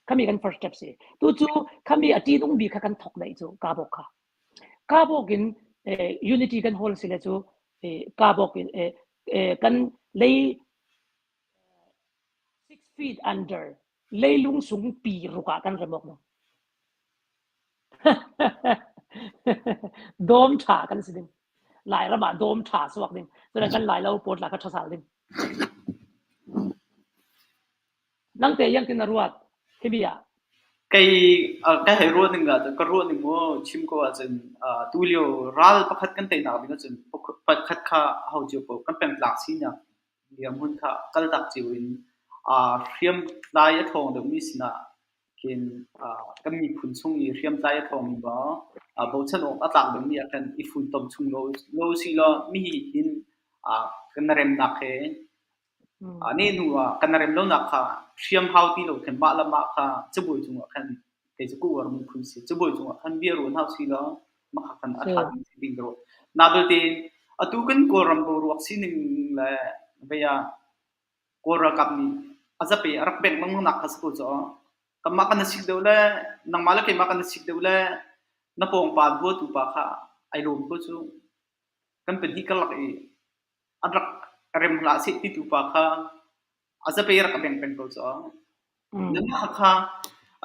khami kan first step si tu cu khami a ṭin ung bi kha kan thok dai cu kabok kha kabok in unity kan hol si le cu kabok in kan lei 6 feet under leilung sung pi ruk ah kan remok no dawm ṭha kan si ding Lairam ah dawm ṭha suak ding cun kan lai lo pawt la kha ṭha sal ding Nang te yang tin na ruat himi ah? Kei ka hei ruah ning ah ka ruah ning mu chim ko ahcun tulio ral pakhat kan teinak ding ahcun pakhat kha ho cio ko kan pengtlang sinak dirhmun kha kaltak cio in. Hriamtlai a ṭhawng deuhmi sinah khin kan miphun chung i hriamtlai a ṭhawngmi maw bochan awk a tlak deuhmi ah khan i funtom chung lo usih law mihi hin kan remnak he nehhnu ah kan rem lonak kha hriam hau ti lo khin mah le mah kha cabuai cungah khan kei cu ka uarmi phun si. Cabuai cungah khan bia ruah hna usih law mah khan a ṭha ding si ding ka ruah. Na belte atu kan Kawlram boruak sining le vei ah Kawl ralkap nih a zapi a rak bengh lengmang nak kha si ko cu. Kanmah kan i sik deuh le nangmah le keimah kan i sik deuh le na pawngpa huatu pa kha ai lawm ko cu. Kan pahnih karlak i an rak rem hlah seh titu pa kha a zapi rak a beng peng ko cu. Nangmah kha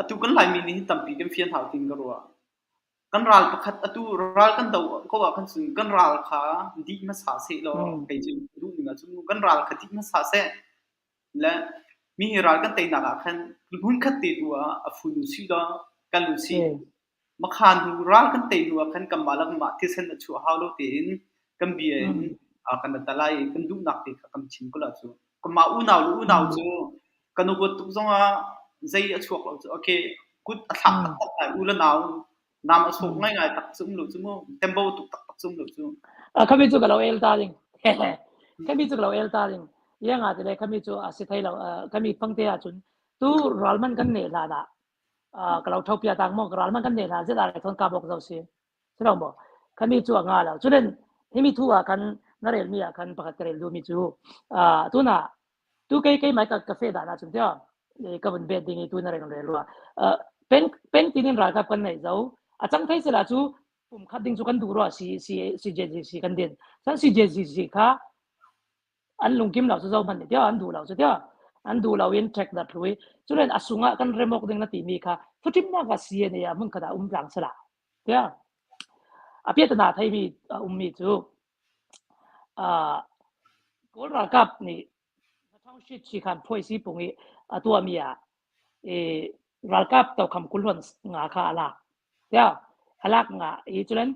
atu kan Laimi nih hin tampi kan fian hau tin ka ruah. Kan ral pakhat atu ral kan do ko ah khan cun kan ral kha dih hmasa seh law kei cu duh ning ah cun kan ral kha dih hmasa seh le mi hi ral kan teinak ah khan hmunkhat te tu ah a fun usih law kal usih. Makhan hnu ral kan tei hnu ah khan kanmah le kanmah thisen a chuah hau lo tein kan bia in kan talai i kan duhnak te kha kan chim ko la cu. Kanmah unau le unau cu kan huat tuk zongah zei a chuak lo cu okay kut a thlak taktak lai u le nau nam a sawk ngaingai tak cu um lo cu mu tembo tuk taktak cu um lo cu. Khami cu ka lo el ta ding. Khami cu ka lo el ta ding. Ianga te le khami cu a si thai lo khami fangte ahcun tu ralman kan ne hlan ah ka lo tho pia tang mo ralman kan ne hlan zet a thon ka bok zo si. Si lo maw? Khami cu a nga lo. Culen himi thu ah khan na rel mi ah khan pakhat ka rel duhmi cu tuna tu kei kei mai ka ka fe dan ah cun tiah ka vun bet ding i tu na rel rel rua pen pen tin in ralkap kan nei zo a cang thei sela cu pum khat ding cu kan duh rua si si CJGC kan din san CJGC kha an lungkim lo cu zo hmanh nih tiah an duh lo cu tiah an duh lo in ṭhek dat hlui culen a sungah kan remok ding na timi kha thuṭimnak ah CNA ah hmun khat ah um tlang sela tiah a piatana theimi a ummi cu Kawl ralkap nih Township chi khan phuai si pung i a tuahmi ah ralkap tokham kulhuan nga kha a lak. Tiah a lak nga i culen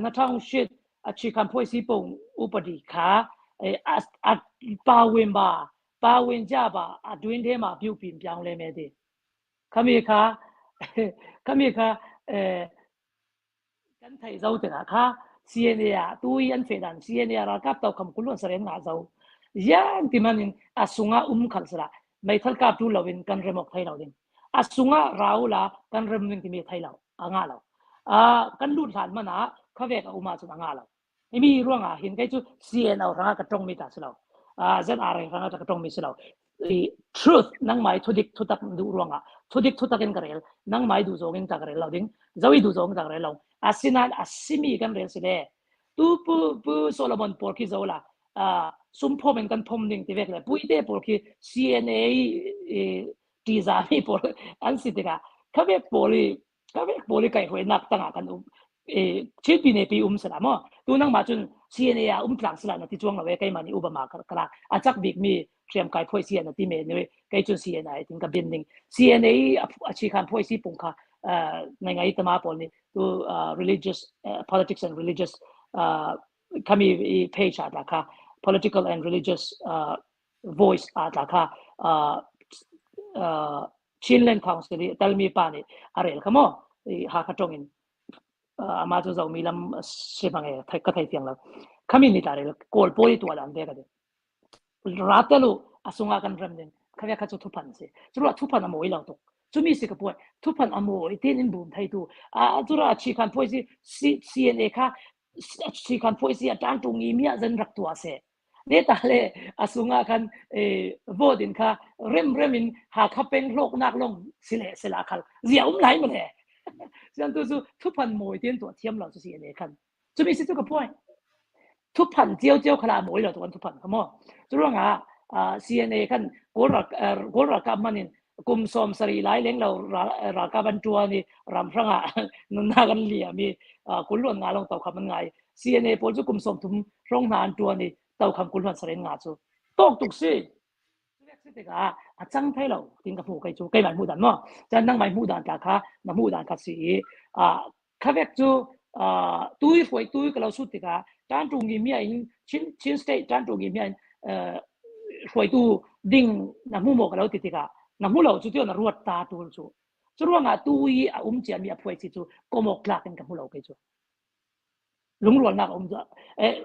na township a chi khan phuai si pung upadi kha a pa win ba pa win ja ba a duin the ma piu pin piang le me ti. Khami kha khami kha Kan theih zo tikah kha CNA ah tu i an feh dan CNA ah ralkap tokham kul an saren ngah zo. Ziang ti man in a sungah um khal sala meithal kap tu lo in kan remok thai lo ding. A sungah rau la kan rem ning timi thai lo a ngah lo. Kan lut hlan man ah khavek a um ahcun a ngah lo. Himi ruangah hin kei cu CNO hrangah ka tong mi ta si lo. ZRA hrangah ka tong mi si lo. I truth nangmai thudik thutak duh ruangah thudik thutak in ka rel nangmai duh zawng in ka rel lo ding zoi duh zawng ka rel lo asinain asimi kan rel si le tu pu pu Solomon pawl khi zo la sum phom in kan phom ding ti vek le puite pawl khi CNA tiza mi pawl an si tikah khavek pawl i kavek pawl i kai huainak tangah kan um e Chin pine pi um sala mo tu nang ma cun CNA ah um tlang sala na ti chuang lo e keimah nih Obama kala a chak bik mi hriam kai phoi si na ti me ni kei cun CNA tin ka bin ding CNA a chi khan phoi si pung kha ngai ngai tama pawl nih tu religious politics and religious khami page a tla kha political and religious voice a tla kha Chinland Council i telmi pa nih a rel kha maw Hakha ṭong in amah cu zomi lam si bang e ka thei fiang lo khami ni ta rel kawl pawl i tuah lan ve ka ti ratelu a sungah kan rem ding khavia kha cu thuphan si cu thuphan a mawi lo tuk cumi si ka puai thuphan a mawi tin in bum thei tu a cura chi khan phoi si CNA kha chi khan phoi si a tang tung i mia zan rak tua se Ne ta le a sungah khan vote in kha remrem in Hakha peng hlawknak lawng si le sila khal zia um lai male sian tu cu thuphan mawi ten tuah thiam lo cu si ne khan cumi si cu ka point thuphan cio cio khala mawi lo tu kan thuphan kha mo cu ruangah CNA khan kawl kawl ralkap man in kum 70 lai leng lo ralkap an tuan i ram hrangah nunnak an liam i kulluan nga long to kham an ngai CNA pawl cu kum 30 hrawng hna an tuan i to kham kulluan saren nga cu tok tuk si si tikah a cang thai lo tin ka hmu kai cu keimah hmu dan mo chan nang mai hmu dan ta kha na hmu dan kha si i khavek cu tui hruai tui ka lo sut tikah tan tu ngi mia in Chin Chin state tan tu ngi mia in. Hruaitu ding na hmu maw ka lo ti tikah na hmu lo cu tiah na ruat ta tul cu. Cu ruangah tu i a um ciami a phuai ci cu komawk tlak in ka hmu lo kei cu. Lungrualnak a um cu.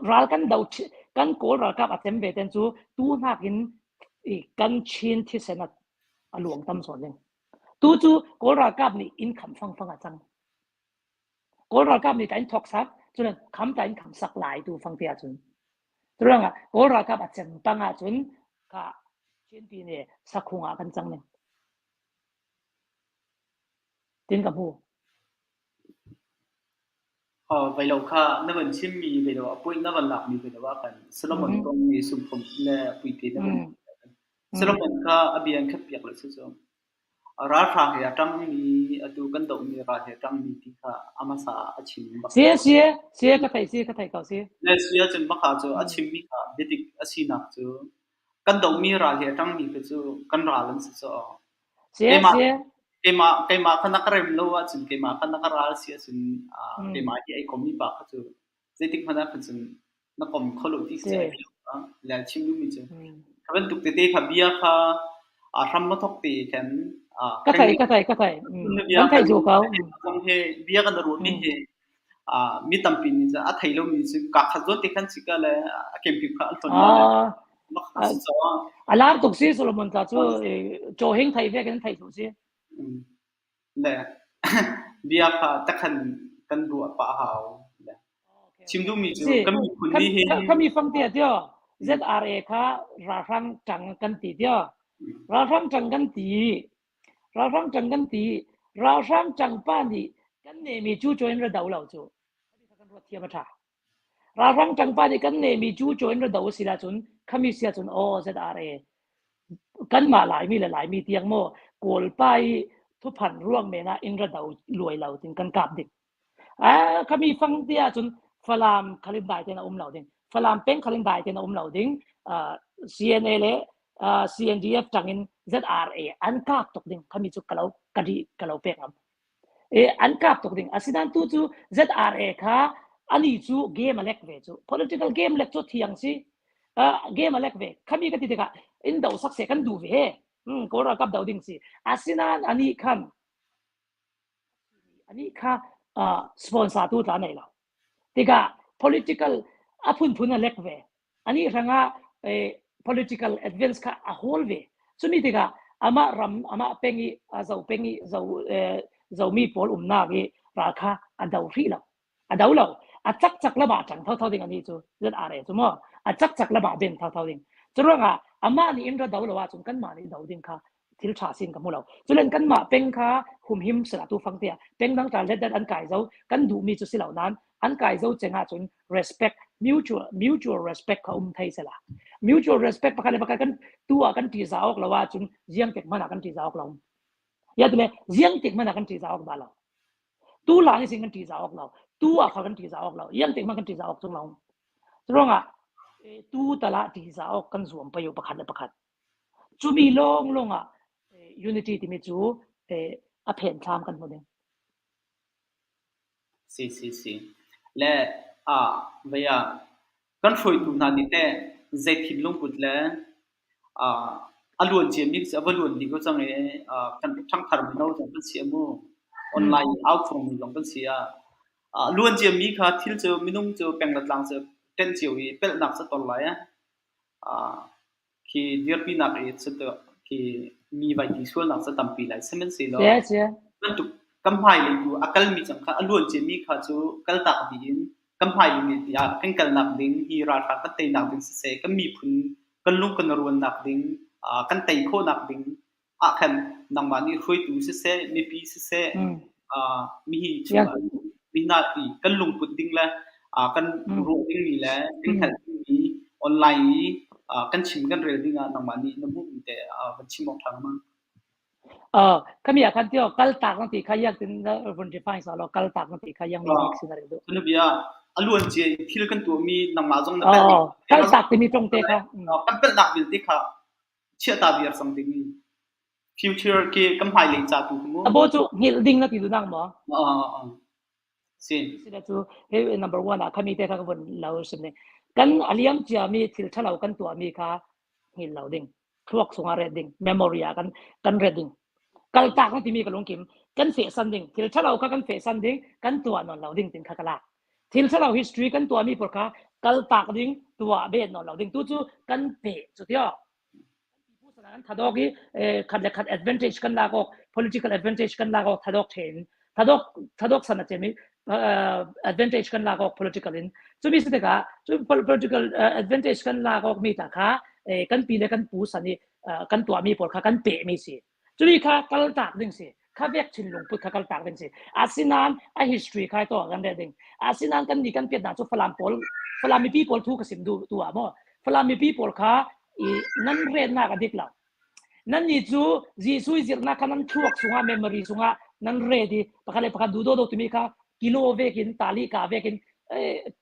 Ral kan do kan Kawl ralkap a cem ve ten cu tu hnak in kan Chin thisen a luang tam sawn ding. Tu cu Kawl ralkap nih inn kham fangfang a cang. Kawl ralkap nih ta in thawk sak, cun kham ta in kham sak lai tu fang te ahcun. Curuangah Kawl ralkap a cem pang ahcun ka Chinpi nih sakhung ah kan cang ning. Tin ka hmu. Veilo kha na van chimmi veilo ah puai na van lakmi veilo ah khan Solomon kong i sumphum le puite na van Solomon kha a bia an khat piak le si cu. Ralhrang he a ṭangmi atu kan dohmi ral he a ṭangmi ti kha a hmasa ah a chim bak. Si si si ka thei si ka thei ko si. Le si ahcun maka cu a chimmi kha biadik a sinak cu kan dohmi ral he a ṭangmi kha cu kan ral an si cu. Si Keimah si. keimah keimah kha na ka rem lo ahcun keimah kha na ka ral si ahcun keimah hi ei komi pa kha cu zeitik hmanh ah khan cun na kom kho lo ti si ai le chim duhmi cu kha bantuk tete kha bia kha a hram a thok te khan ka thei ka thei ka thei bia kan thei ju ko kong he bia kan ruah mi he mi tampi nih a thei lo mi cu ka khat zawn te khan sika le a kempi kha an ton a lar tuk si Solomon ta cu chaw hing thei ve kan thei tu si Le bia kha takhan kan ruah pah hau. Le chim duhmi cu Si, kan miphun kha nih hin kha mi fang te tio ZRA kha ralhrang ṭang kan ti tio ralhrang ṭang kan ti ralhrang ṭang kan ti ralhrang ṭang pa nih kan nemi cu join ra do lo cu kan ruat thiam a ṭha Ralhrang ṭangpa nih kan nehmi cu join ra do a si ahcun khami si ahcun aw ZRA kanmah Laimi le Laimi tiang maw Kawlpa i thuphan ruang men ah in ra do luai lo tin kan kap ding. Ah khami fang te ahcun Falam khalin dai ten a um lo ding. Falam peng khalin dai ten a um lo ding. Uh, CNA le uh, CNDF tangin ZRA an kap tuk ding. Khami cu kalo kadi kalo pek ngam. E an kap tuk ding. Asinain tu cu ZRA kha ani cu game a lek ve cu. Political game lek cu thiang si. Uh, game a lek ve. Khami ka ti tikah in do sak se kan duh ve. Hmm, Kawl ralkap do ding si. Asinain ani khan ani kha uh, sponsor tu tla nei lo. Tikah political a phunphun a lek ve. Ani hrangah eh, political advance kha a hawl ve. Cumi tikah amah ram amah peng i a zo peng i zo eh, zomi pawl umnak i ral kha a do hrih lo. A do lo. A cak cak lama ṭang thotho ding ani cu ZRA cu maw a cak cak lama ben thotho ding. Curuangah amah nih in ra do lo ahcun kanmah nih do ding kha thil ṭha sin ka hmu lo. Culen kanmah peng kha humhim sila tu fang tiah peng dang ta let dat an kai zo kan duhmi cu si lo nain an kai zo cheng ahcun respect mutual mutual respect kha um thei sela mutual respect pakhat le pakhat kan tu ah kan ṭi za awk lo ahcun ziang tek hmanh ah kan ṭi za awk lo ya tile ziang tek hmanh ah kan ṭi za awk da lo tu lang sin kan ṭi za awk lo tu ah kha kan ṭi za awk lo yang tek hmanh kan ṭi za awk chung lo curuangah tu tala ṭi za awk kan zuam payo pakhat le pakhat Cumi lawnglawng ah unity timi cu a phen thlam kan hmu ding. Si si si. Le ah vei ah kan hruaitu hna nih teh zei thinlung put le ah a luan ciami cu a va luan dih ko cang i ah kan ṭhangthar mino zong kan si a mu. Online au khuangmi zong kan si ah ah luan ciami kha thil cu minung cu peng le tlang cu ṭenh cio i pelhnak cu ton lai ah ah Khi dirpinak i khi mi vai ti sualnak cu tampi lai. Sihmanhsehlaw Cia cia. bantuk kan hmailei tu a kalmi cang kha a luan ciami kha cu kaltak dih in kan hmailei tiah kan kalnak ding hi ralhrang kan teinak ding siseh kan miphun kan lung kan ruannak ding kan tei khawhnak ding ah khan nangmah nih hruaitu siseh mipi siseh mihi chungah mihna i kan lungput ding le kan ruah dingmi le kan hngalh dingmi online i kan chim kan rel ding ah nangmah nih na hmuhmi te van chim awk ṭha ma? Uh, kami akan tio kal tak nanti kha yak tin vun define sa lo kal tak nanti kha yang mi bik sin ring du. Tunu bia aluan cia thil kan tuahmi nangmah zong na pel. Kal tak timi tong te kha. Kan pelnak vialte kha chiah ta viar cang ding future khi kan hmailei ca tu mu. Abo cu hngilh ding na ti du nang maw? Si. Sila cu he number one ah khami te kha ka vun lo sim ne. Kan aliam cia mi thil thalo kan tuah mi kha Hngil lo ding. Thluak chungah ret ding. Memory ah kan kan ret ding. Kaltak na timi ka lungkim. Kan fehsan ding. Thil ṭhalo kha kan fehsan ding. Kan tuah nawn lo ding tin kha ka lak. Thil ṭhalo history kan tuahmi pawl kha kaltak ding, tuah bet nawn lo ding. Tu cu kan peh cu tio. Kan thadok i khat le khat advantage kan lak awk political advantage kan lak awk thadok then thadok thadok san a cemi advantage kan lak awk political in cumi si tikah cu political advantage kan lak awk mi ta kha kan pi le kan pu san i kan tuah mi pawl kha kan pe mi si cumi kha kal tak ding si kha vek thinlung put kha kal tak ding si asinain a history kha to kan re ding asinain kan ni kan piat na cu falam pawl falam mipi pawl thu ka sim du tu ah mo falam mipi pawl kha i nan ret nak a dik lo nan ni cu Jesuh zirnak kha nan thluak chungah memory chungah nan ret i pakhat le pakhat du do do timi kha kilo vekin tali ka vekin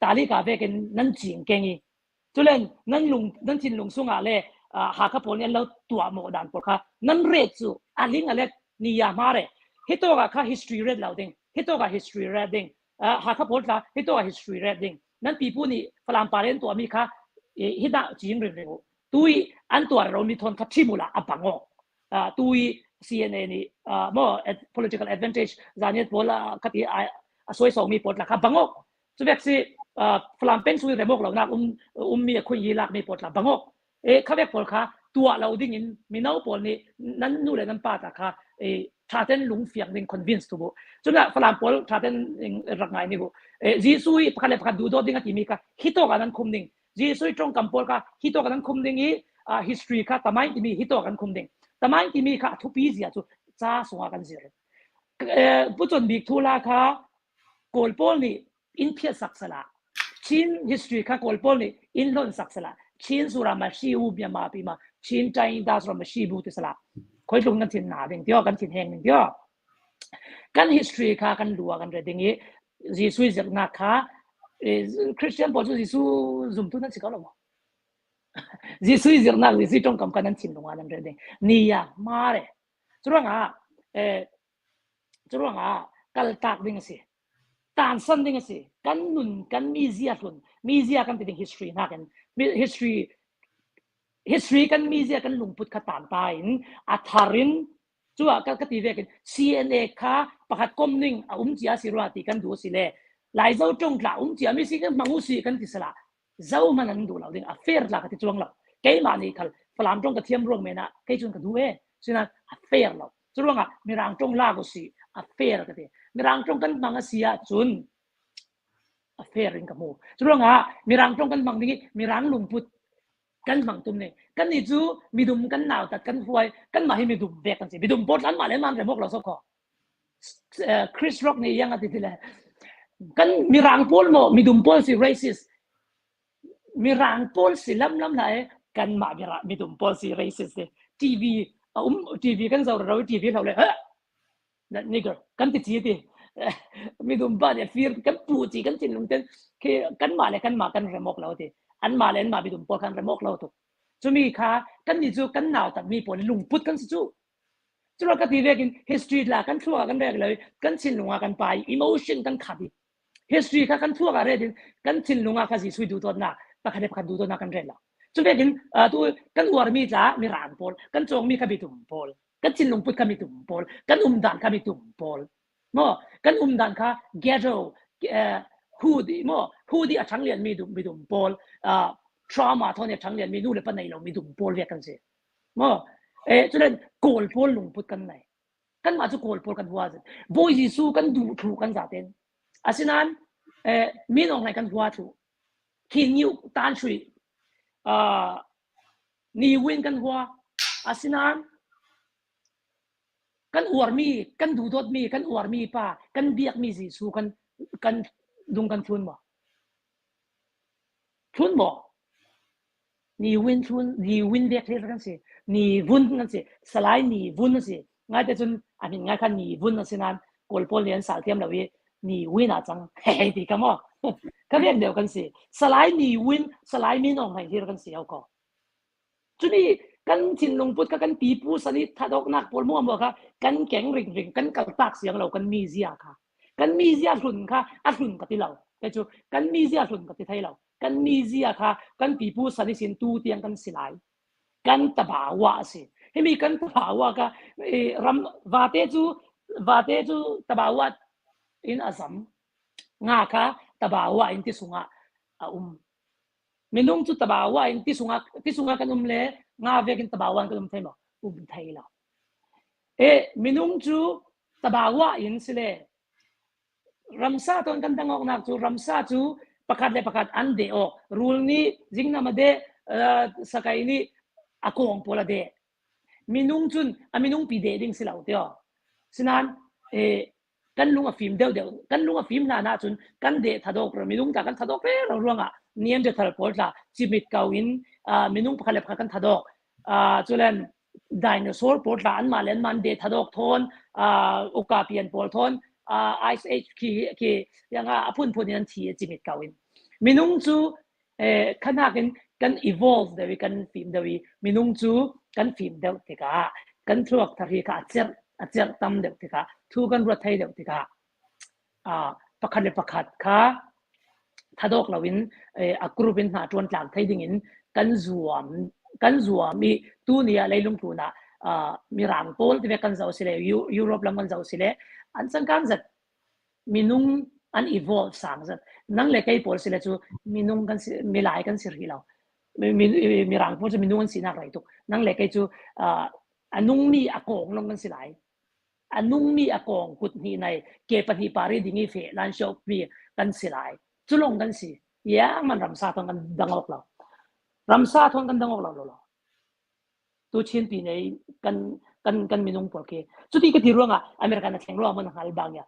tali ka vekin nan ching keng i Culen nan lung nan thinlung sungah le Hakha pawl nih an lo tuah maw dan pawl kha nan ret cu a ling a let ni ya hma re hi tawk ah kha history ret lo ding hi tawk ah history ret ding Hakha pawl tla hi tawk ah history ret ding nan pipu nih Falam pa an tuah mi kha hi dah cing rin ring u tui an tuar ro mi thon kha thimula a bango tui CNA nih mo political advantage zaniat pawl khati a soi song mi pawl tla kha bango Cuvek si Falam peng sui remok lo nak um ummi a khuin yi lak mi pawl tla bangok e khavek pawl kha tuah lo ding in mino pawl nih nan nu le nan pa ta kha e thaten lung fiang ding convince tu bu cuna Falam pawl thaten rak ngai ni bu e Jesu i pakhat le pakhat du do ding a timi kha hito ka nan khum ding Jesu i tongkam pawl kha hito ka nan khum ding i history kha tamain timi hito kan khum ding tamain timi kha thupi zia chu cha sunga kan zir pu chon bik thu la kha Kawl pawl nih inn phiat sak sala Chin history kha Kawl pawl nih inn hlonh sak sala Chin sura ma shi u Myanmar pi ma Chin Tain da sura ma shi bu ti sala khoi tlung kan thin na ding tio kan thin heng ding tio kan history kha kan lua kan re ding i Jesuh zirnak kha Christian pawl cu Jesuh zumtu nan si ko lo maw Jesuh zirnak Jesuh tongkam kan nan thin lungah nan re ding ni ya ma re curuangah eh Curuangah kaltak ding a si. Tansan ding a si. Kan nun, kan mizia hlun, mizia kan ti ding history nakin history history kan mizia kan lungput kha tan ta in a thar in cu ah ka ti ve kin CNA kha pakhat kom ning a um cia si rua ti kan du si le Laizo ṭong tla um cia mi si kan hmang u si kan ti sala zo man an duh lo ding a fair tla ka ti chuang lo keimah nih khal Falam ṭong ka thiam ruang men ah kei cun ka duh e sinan a fair lo Curuangah Mirang ṭong lak usih a fair ka ti. Mirang ṭong kan hmang a si ahcun a fair in ka hmu. Curuangah Mirang ṭong kan hmang ding i Mirang lungput kan hmang tum ning. Kan nih cu midum kan nautat kan huai kan mah hi midum vek kan si. Midum pawl an mah le man remok lo so kho. Chris Rock nih yang a ti ti le kan Mirang pawl maw midum pawl si racist Mirang pawl si lamlam hlah e kanmah midum pawl si racist si TV a um TV kan zoh ro TV hlo le that nigger kan ti chi ti midum pa nih fir kan pu chi kan thinlung ten khi kanmah le kanmah kan remok lo ti anmah le anmah midum pawl kan remok lo tuk cumi kha kan nih cu kan nau tak mi pawl lungput kan si cu cu ka ti vekin history la kan thluak kan rek lo kan thinlung ah kan pai emotion kan khat i History kha kan thluak ah ret in kan thinlung ah kha Jesuh duhdawtnak pakhat le pakhat duhdawtnak kan ret lo. Cu vekin tu kan uarmi tla mirang pawl, kan cawngmi kha mitum pawl, kan thinlung put kha mitum pawl, kan umdan kha mitum pawl. Mo kan umdan kha ghetto hu di mo hu di a ṭhang lian mi dum midum pawl trauma thon a ṭhang lian mi nu le pa nei lo midum pawl ve kan si. Mo eh culen kawl pawl lungput kan nei. Kanmah cu Kawl pawl kan hua. Bawi Jesuh kan duh thlu kan zaten. Asinain eh, min Aung Hlaing kan hua thlu. Khin Nyu Tan Shui uh, Ni Win kan hua. Asinain kan uarmi, kan duhdawtmi, kan uarmi pa, kan biakmi Jesuh kan kan lung kan thlun maw? Thlun maw? Ni Win thlun, Ni Win vek hle kan si. Ni Vun kan si. Salai Ni Vun a si. Ngai te cun a min ngai khan Ni Vun a si nain Kawl pawl nih an sal thiam lo i Ni Win ah cang. Hei ti ka maw? Ka vek deuh kan si. Salai Ni Win, Salai Min Aung Hlaing hir kan si ho ko. Cuni kan thinlung put kha kan pipu san i thadoknak pawl mua mua kha kan keng ring ring kan kaltak siang lo kan mi zia kha. Kan mi zia hlun kha a hlun ka ti lo. Kei cu kan mi zia hlun ka ti thai lo. Kan mizia kha kan pipu san i sin tu tiang kan si lai. Kan tabawa a si. Himi kan tabawa ka ram vate cu vate cu tabawa in a zam. Nga kha tabawa in ti sungah a um. Minung cu tabawa in ti sungah ti sungah kan um le nga vek in tabawa in kan um thei maw? Um thei lo. E minung cu tabawa in sile Ramsa tawn kan dang awknak cu ramsa cu pakhat le pakhat an deh awk. Rul nih zingnam a deh, uh, sakai nih a kawng pawl a deh. Minung cun a minung pi deh ding si lo tio. Sinan eh, kan lung a fim deuh deuh kan lung a fim hlan ahcun kan deh thadok ro minung ta kan thadok re ro ruangah Neanderthal pawl tla cimit ko in uh, minung pakhat le pakhat kan thadok uh, culen dinosaur pawl tla anmah le anmah an de thadawk thawn uh, ukapian pawl thawn uh, ice age khi khi yanga a phunphun in an thi cimit ko in minung cu eh, khanak in kan evolve deuh i kan fim deuh i minung cu kan fim deuh tikah kan thluak thar hi kha a cerh a cerh tam deuh tikah thu kan ruat thei deuh tikah pakhat le pakhat kha thadawk loin a group in hna ṭuan tlang thei ding in kan zuam kan zuam i tuni ah leilung tlun ah mirang pawl tive kan zoh sile Europe lam kan zoh sile an cangkang zat minung an evolve sang zat nang le kei pawl sile cu minung kan si milai kan si rih lo mirang pawl cu minung an sinak rei tuk nang le kei cu a nungmi a kong long kan si lai A nungmi a kawng kut hnih nei ke pahnih pari ding i fe lan mi kan si lai. Culong kan si. Iang man ramsa thon kan dang awk lo. Ramsa thon kan dang awk lo lo lo. Tu Chin pi nei kan kan kan minung pawl khi. Cuti ka ti ruangah American a thleng ruang man hngal bang ya.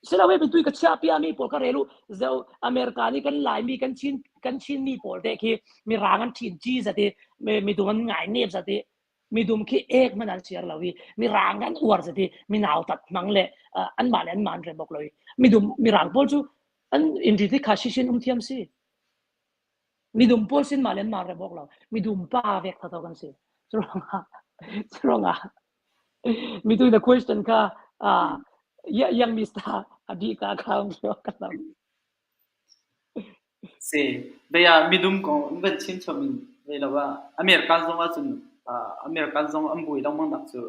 Silawe bi tui ka chia pia mi pawl ka relu zo America ni kan lai mi kan Chin kan Chin mi pawl te khi mi rang an thin chi zati mi mi dum an ngai nep zati midum khi ek man an siar lo i mirang an uar zati minau tat hmang le anmah le anmah an rem awk lo i midum mirang pawl cu an inri ti kha sishin um thiam si midum pawl sin mah le anmah rem awk lo midum pa vek tha kan si curuangah curuangah mitu the question kha yang mista adi ka kha ka lam Si. Bia midum kong an van chim chom in ve lo ah American zong ahcun uh, American zong an buai lengmang nak cu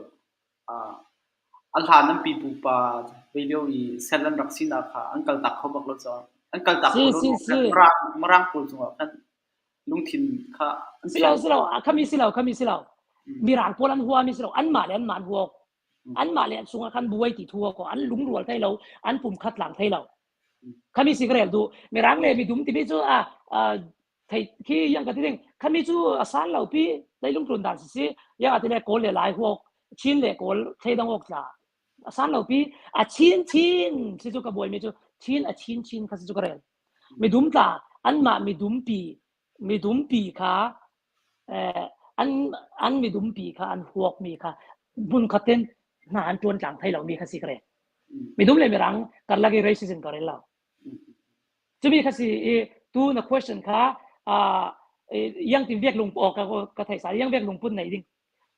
uh, a hlan an pipu pa ve lio i sal an rak sinak kha an kaltak kho bak lo caah an kaltak Si kho lo si si. Mirang Mirang pawl cungah khan lungthin kha an Si lo pial. si lo khami si lo khami si lo. Mm. Mirang pawl an hua mi si lo anmah le anmah an hua. Mm. Anmah le an sungah khan buai ti thu ko an lungrual thei lo an pum khat lang thei lo. Khami si ka rel duh. Mirang le midum timi cu a thei khi yang ka ti ding. Khami cu a san lo pi leilung tlun dan si si. Yang ati le Kawl le Lai huok Chin le Kawl thleidang awk tla. A san lo pi a chin chin si cu ka buai mi cu Chin a chin chin kha si cu ka rel. Midum tla anmah midum pi midum pi kha eh, an an midum pi kha an huak mi kha hmun khat in hna an tuan tlang thei lo mi kha si ka rel. Midum le mirang karlak i racism ka rel lo. Cumi kha si i tu na question kha uh, yang tin vek lung o ka ka thei sa yang vek lungput nei ding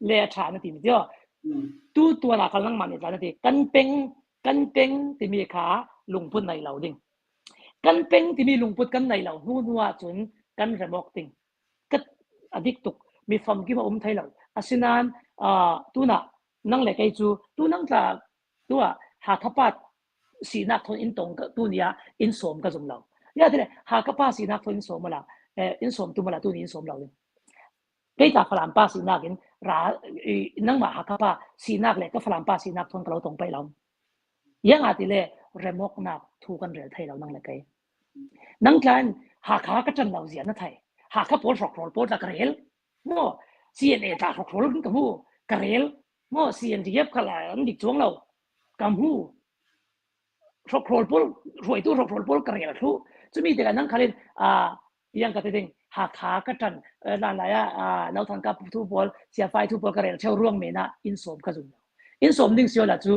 le a tha na ti mi tio tu tuan ah kal nang ma ni tla na ti kan peng kan peng timi kha lungput nei lo ding kan peng timi lungput kan nei lo hnu hnu ah cun kan remok ting ka adik tuk mi fam ki ma um thai lo asinain uh, tuna nang le kei cu tu nang tla tu ah Hakha pa sinak thon in tong tu ni ah in sawm ka zum lo ya tile Hakha pa sinak thon in sawm mala in sawm tu mala tu ni in sawm lo kei ta Falam pa sinak in ra nangmah Hakha pa sinak le ka Falam pa sinak thon ka lo tong pai lo yang ati le remok nak thu kan rel thai lo nang le kei nang tlan Hakha ka ṭan lo zia na thai Hakha pawl hrokrol pawl tla ka rel Maw CNA tla hrokrol kan ka hmu ka rel maw CNDF kha la an dik chuang lo ka hmu hrokrol pawl hruaitu hrokrol pawl ka rel thlu chumi tikah nang khalin a yang ka te ding Hakha ka ṭan lan lai ah Nauthang ka thu pawl Siafai thu pawl ka rel theo ruang men ah in sawm ka zum lo In sawm ding sio la cu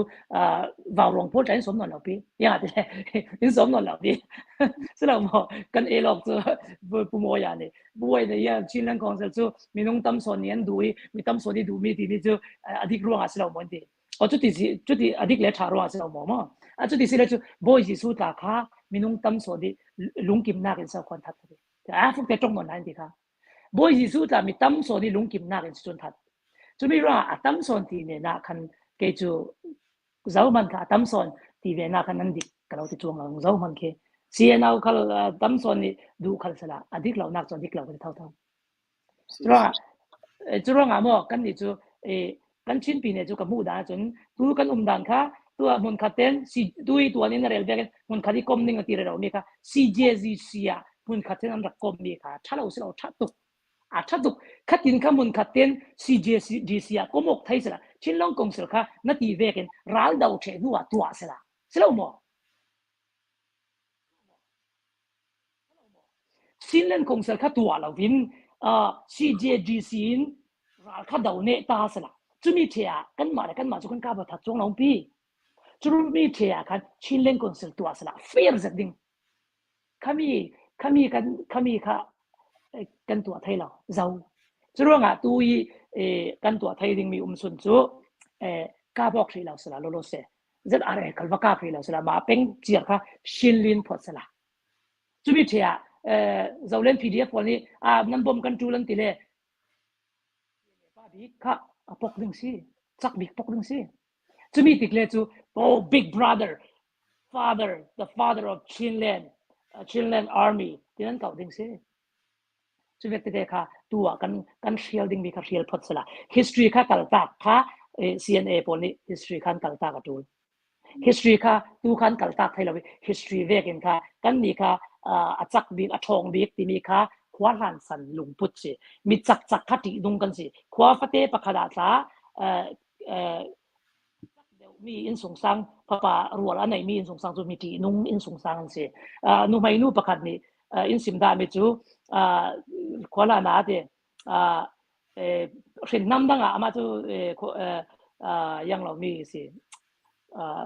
vauruang pawl tla in sawm nawn lo pi. Ya ti le in sawm nawn lo pi. Silo maw kan elok cu Pu Mawia nih buai nih ya Chinland Council cu minung tam sawn nih an duh i mi tam sawn i duhmi timi cu adik ruang ah si lo maw an ti. O cuti si cuti adik le ṭha ruang ah si lo maw maw? A cuti si le cu Bawi Jesuh tla kha minung tam sawn i lungkimnak in sau khuan that ti. A fuk te ṭong nawn lai an ti kha. Bawi Jesuh tla mi tam sawn i lungkimnak in cun that. Cumi ruangah a tam sawn ti ne na khan kei cu zohman kha a tam sawn ti ve na khan nan dik ka lo ti chuang lo zohman khi CNO khal tam sawn nih duh khal sala a dik lo nak cu dik lo ka ti tho tho. Curuangah curuangah maw kan nih cu kan Chinpi ne cu ka hmuh dan ahcun tu kan um dan kha tu ah hmun khat ten si tu i tuan in rel bek in hmun khat i kom ning a ti re mi kha CJGC ah hmun khat ten an rak kom mi kha tha lo si lo tha tuk a tha tuk khatin kha mun khat ten CJGC ah komok thai sela Chinlong Council kha na ti vek in ral do the nu ah tuah sela silo mo Chinland Council kha tuah loin CJGC in ral kha do ne ta sela. Cumi the ah kanmah le kanmah cu kan ka ba that chuang lo pi. Cumi the ah khan Chinland Council tuah sela fair zet ding. Khami khami kan khami kha kan tuah thai lo zo. Curuangah tu i kan tuah thai ding mi um sun cu ka bok hrih lo sela lo lo se. ZRA kal va ka hrih lo sela ma peng chiar kha Shinlin phot sela. Cumi ṭhe ah Zolen PDF pawl nih nan bom kan ṭul an ti le pa bik kha a pok ding si cak bik pok ding si cumi tik le cu oh big brother father the father of Chinland Chinland army ti nan kau ding si cu vek tete kha tu ah kan kan hrial ding mi kha hrial phot sala history kha kaltak kha CNA pawl nih history khan kaltak a ṭul History kha tu khan kaltak thai lo i history vek in kha kan nih kha a cak bik a ṭhawng bik timi kha khua hlan san lungput si mi cak cak kha ṭihnung kan si khua fate pakhat ah tla mi innsungsang fapa rual a neimi innsungsang cu mi ṭihnung innsungsang an si nuhmei nu pakhat nih inn sim dahmi cu khua hlan ah ti hrinnam dang ah amah cu yang lomi si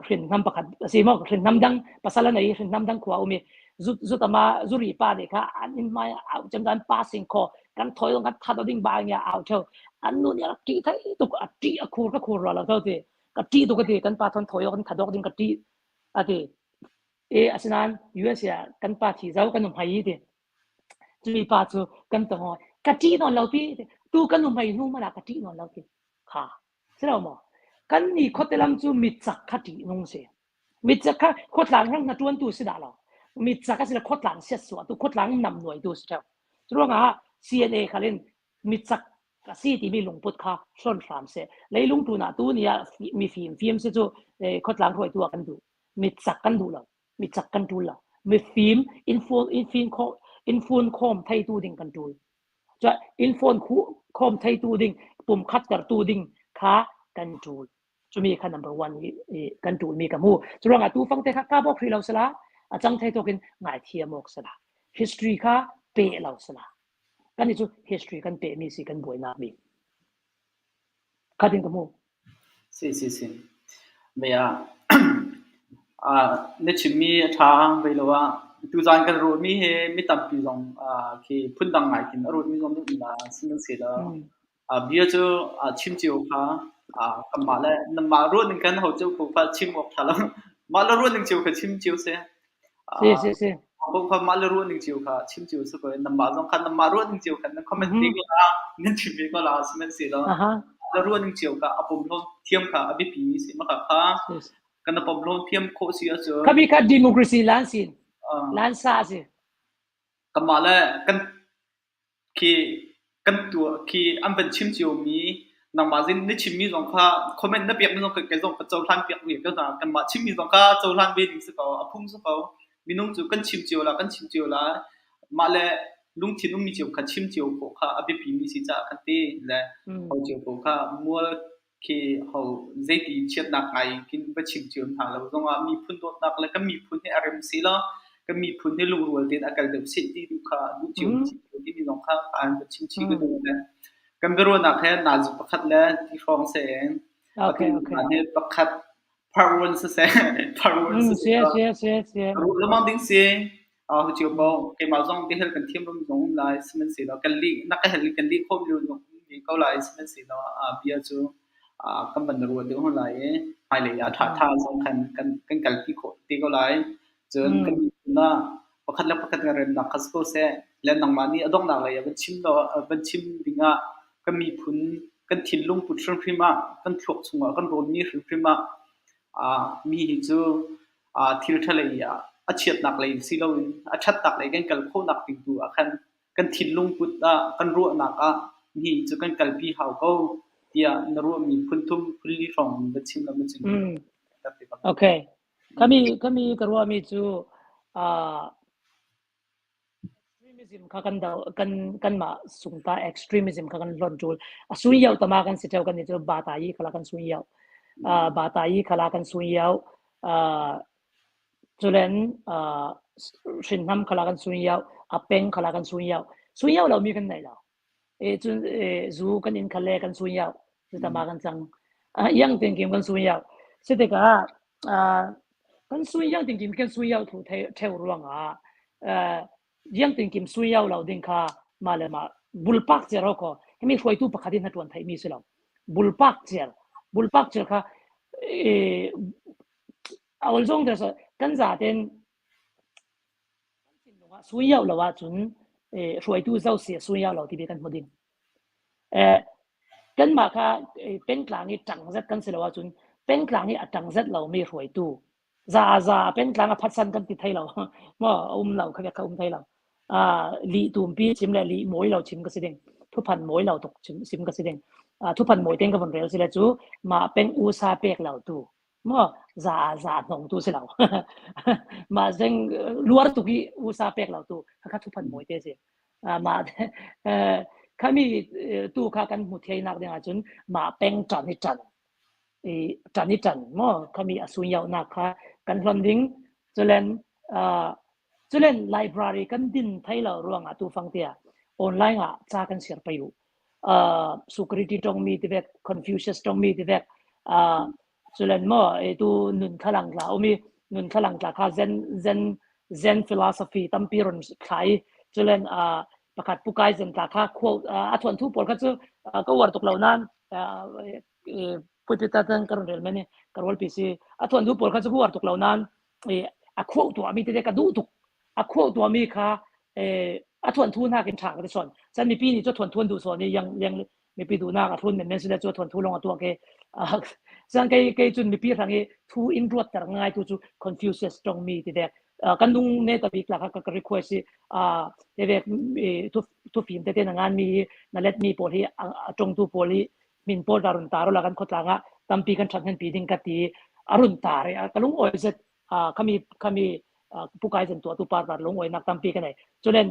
hrinnam pakhat a si maw hrinnam dang pasal a nei hrinnam dang khua um i zut zut ama zuri pa nih kha an inn hmai au cem kan pa sing kho kan thoi dong kan that ding ba ngia au theu an nu nih a rak ṭih thai tuk a ṭih a khur ka khur lo lo ti ka ṭih tuk a ti kan pa thon thoi kan thadok ding ka ṭih a ti e asinain US ah kan pa thi zau kan um hai ti Cui pa cu kan tong ka ṭih nawn lo pi tu kan um hmai hnu hmanh ah ka ṭih nawn lo ti kha si lo maw kan ni khuate lam cu mitcak kha ṭih nung si mitcak kha khuatlang hrang na ṭuantu si dah lo mitcak a si le khuatlang siat suah tu khuatlang nam nuai tu si ṭheo curuangah CNA khalin mitcak ka si timi lungput kha hlon hram seh leilung tu na tu ni ah mi fim fim si cu khuatlang hruaitu ah kan duh mitcak kan duh lo micak kan ṭul lo mifim in phone khawm theitu ding kan ṭul cun in phone khawm theitu ding pumkhat tertu ding kha kan ṭul cumi kha number one i kan ṭul mi ka hmu curuangah tu fang te kha ka bok hrih lo sala a cang thei tawk in ngaithiam awk sala history kha pe lo sala kan ni cu history kan pe mi si kan buainak bik khatin ka hmu Si si si. Mei ah na chimmi a ṭha vei lo ah tuzaan kan ruahmi hi mi tampi zong khi phundang ngai khin a ruatmi zong an um la sihmanhsehlaw bia cu chim cio kha kanmah le nanmah ruah ning khan ho cio ko kha chim awk ṭha lo. Mah le ruah ning cio kha chim cio si. Si si si. Ko kha mah le ruah ning cio kha chim cio si ko nanmah zong kha nanmah ruah ning cio kha nan comment te ko la nan chim ve ko la sihmanhsehlaw na ruah ning cio kha a pom hlawm thiam kha a biapi mi si maka kha kan a pom hlawm thiam khawh si ahcun Khabi kha democracy lan sin lan sa si kanmah le kan Khi kan tuah khi an van chim ciomi nangmah zin na chimmi zong kha comment na pekmi zong kei zong ka cohlan piak ve ko hna. Kanmah chimmi zong kha cohlan ve ding si ko. A phung si ko. Minung cu kan chim cio la, kan chim cio la. Mah le lungthin ummi cio kha chim cio khawh kha a biapimi si caah khan ti le ho cio ko kha mual khi ho zeiti chiatnak ngai khin va chim cio hna lo zongah miphun dawtnak le kan miphun hi a rem si law kan miphun hi lungrual tein a kal deuh seh ti duh kha duh cio timi zong kha an va chim chih ka duh le kan biaruahnak he nazi pakhat le ti hrawng se okay okay he pakhat part one siseh part one siseh si ruh lamang ding si hu cio ko keimah zong bihel kan thiam rum zong um lai sihmanhsehlaw kan lih na ka hel kan lih khawm lio zong um ko lai sihmanhsehlaw bia cu kan van ruah deuh hon lai i hmailei ah ṭha ṭha zong khan kan kan kalpi khawh te ko lai cun kan miphun ah pakhat le pakhat kan remnak kha si ko seh. Le nangmah nih a donghnak lei ah van chim law van chim dingah kan miphun kan thinlung put hrimhrim ah kan thluak chungah kan rawnmi hrimhrim ah mi hi cu thil ṭha lei ah a chiatnak lei si loin a ṭhatnak lei kan kal khawhnak ding tu ah khan kan thinlung put ah kan ruahnak ah mi cu kan kalpi hau ko tiah na ruahmi phun thum phun li hrawng in van chim la ma chim. Okay. Kami kami ka ruahmi cu Extremism kha kan do kan kanmah sungta extremism kha kan hlonh ṭul. A sui tama kan si ṭheo kan nih cu bata i khala kan sui iau. Bata i khala kan sui iau. Culen hrinnam khala kan sui iau. A peng khala kan sui iau. Sui iau lomi kan nei lo. E cun e zu kan in khal le kan sun yau tama kan cang yang ting kim kan sun yau si tikah kan sun yang ting kim kan sun yau thu theu ruang ah yang ting kim sun yau lo ding kha ma le ma bulpak cer ko hemi hruaitu pakhat in hatuan thai mi si lo bulpak cer bulpak cer kha e awal zong der kan za ten Kan thinlung ah sui lo ahcun hruaitu zo si sui lo ti kan hmu ding. Kanmah kha pengtlang i ṭang zet kan si lo ahcun pengtlang i a ṭang zet lomi hruaitu za za pengtlang a phatsan kan ti thai lo maw a um lo kha kha um thai lo. Lih tumpi chim le lih mawi lo chim ka si ding. Thuphan mawi lo tuk chim sim ka si ding. Thuphan mawi ten ka von rel si le cu mah peng usa pek lo tu Maw za za hnong tu si lo. Mah zeng luar tuk i usa pek lo tu kha thuphan mawi te si. Mah khami tu kha kan hmu thei nak ding ahcun mah peng ṭan i ṭan i ṭan i ṭan maw khami a sun nak kha kan hlon ding culen culen library kan din thai lo ruangah tu fang tia online ah ca kan share pai u security tongmi ti vek Confucius tongmi ti vek culen maw tu nun thlalang tla umi nun thlalang tla kha zen zen zen philosophy tampi ron thlai culen pakhat pukai zen tla kha quote a thuan thu pawl kha cu ka uar tuk lo nan putita tan ka ron rel meni ka rol pi si a thuan thu pawl kha cu uar tuk lo nan a quote tu ami te ka duh tuk a quote tu ami kha a thuan thu nakin ṭha ka ti son chan mipi nih cu thuan thuan duh son i yang yang mipi duhnak a thlun men men sile cu thuan thu lawng a tuah ke chan kei kei cun mipi hrang i thu in ruat ter ngai tu cu Confucius tong mi ti dek kan nung ne ta bik la ka ka request i te vek thu thu fim te te na ngan mi na let mi pawl hi a tong tu pawl hi min pawl ta run tar la kan khotlang ah tampi kan that hen pi ding ka ti arun tar ka lung oi zet khami khami pukai zan tuah tu par par lung oi nak tampi ka nei chulen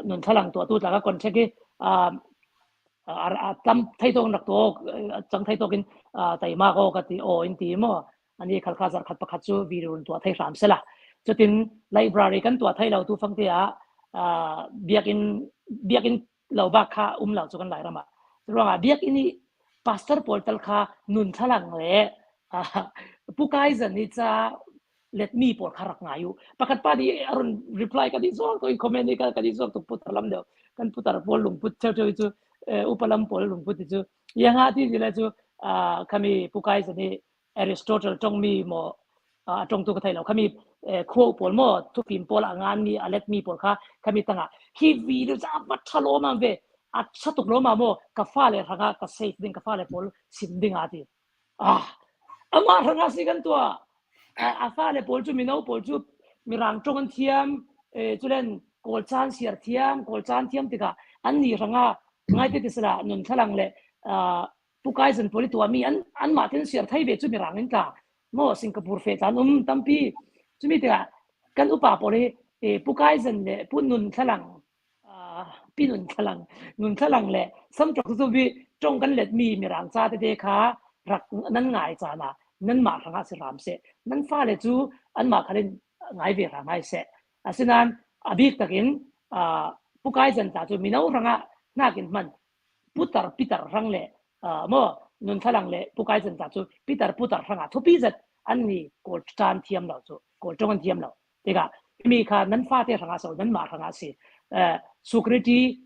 nun thalang tuah tu tla ka contract hi tam thei tong rak to chang thei tokin taima ko ka ti o in ti mo ani khal kha zar khat pakhat chu virun tua thei hram sela chutin library kan tua thei lo tu fang te a biakin biakin lo bak kha um lo chu kan lai rama ruangah biakinn i pastor pawl tal kha nun thlalang le pukai zan i ca let mi pawl kha rak ngai u pakhat pa di arun reply ka di zong to in comment i ka di zong to putar lam deuh kan putar pawl lungput cheu cheu cu upalam pawl lungput cu yanga ti ti le cu khami pukai zan i Aristotle tongmi maw a tongtu ka thei lo khami khuo pawl maw thufim pawl a ngan mi a let mi pawl kha khami tangah hi video ca va thalo ma ve a thatuk lo ma mo ka fa le ranga ka safe ding ka fa le pawl sim ding a ti ah ama ranga si kan tua a fa le pawl chu mino pawl chu mirang tong an thiam chulen kawl chan siar thiam kawl chan thiam tikah an ni ranga ngai te tisala nun thlalang le pukai zan pawl i tuahmi an anmah ten siar thei ve cu mirang in tla maw Singapore fe tlan um tampi cumi tikah kan upa pawl hi pukai zan le pu nun thlalang pi nun thlalang nun thlalang le samṭok cu bi tong kan let mi mirang ca tete kha rak nan ngai caan ah nan mah hrangah si ram seh nan fale cu anmah khalin ngai ve hram hai seh asinain a bik takin pukai zan ta cu mino hrangah nakin hman putar pitar hrang le maw nun thlalang le pukai zan ta cu pitar putar hrangah thupi zat an ni kawl ṭan thiam lo cu kawl ṭong an thiam lo tikah mi kha nan fate hrangah so nan mah hrangah si Socrates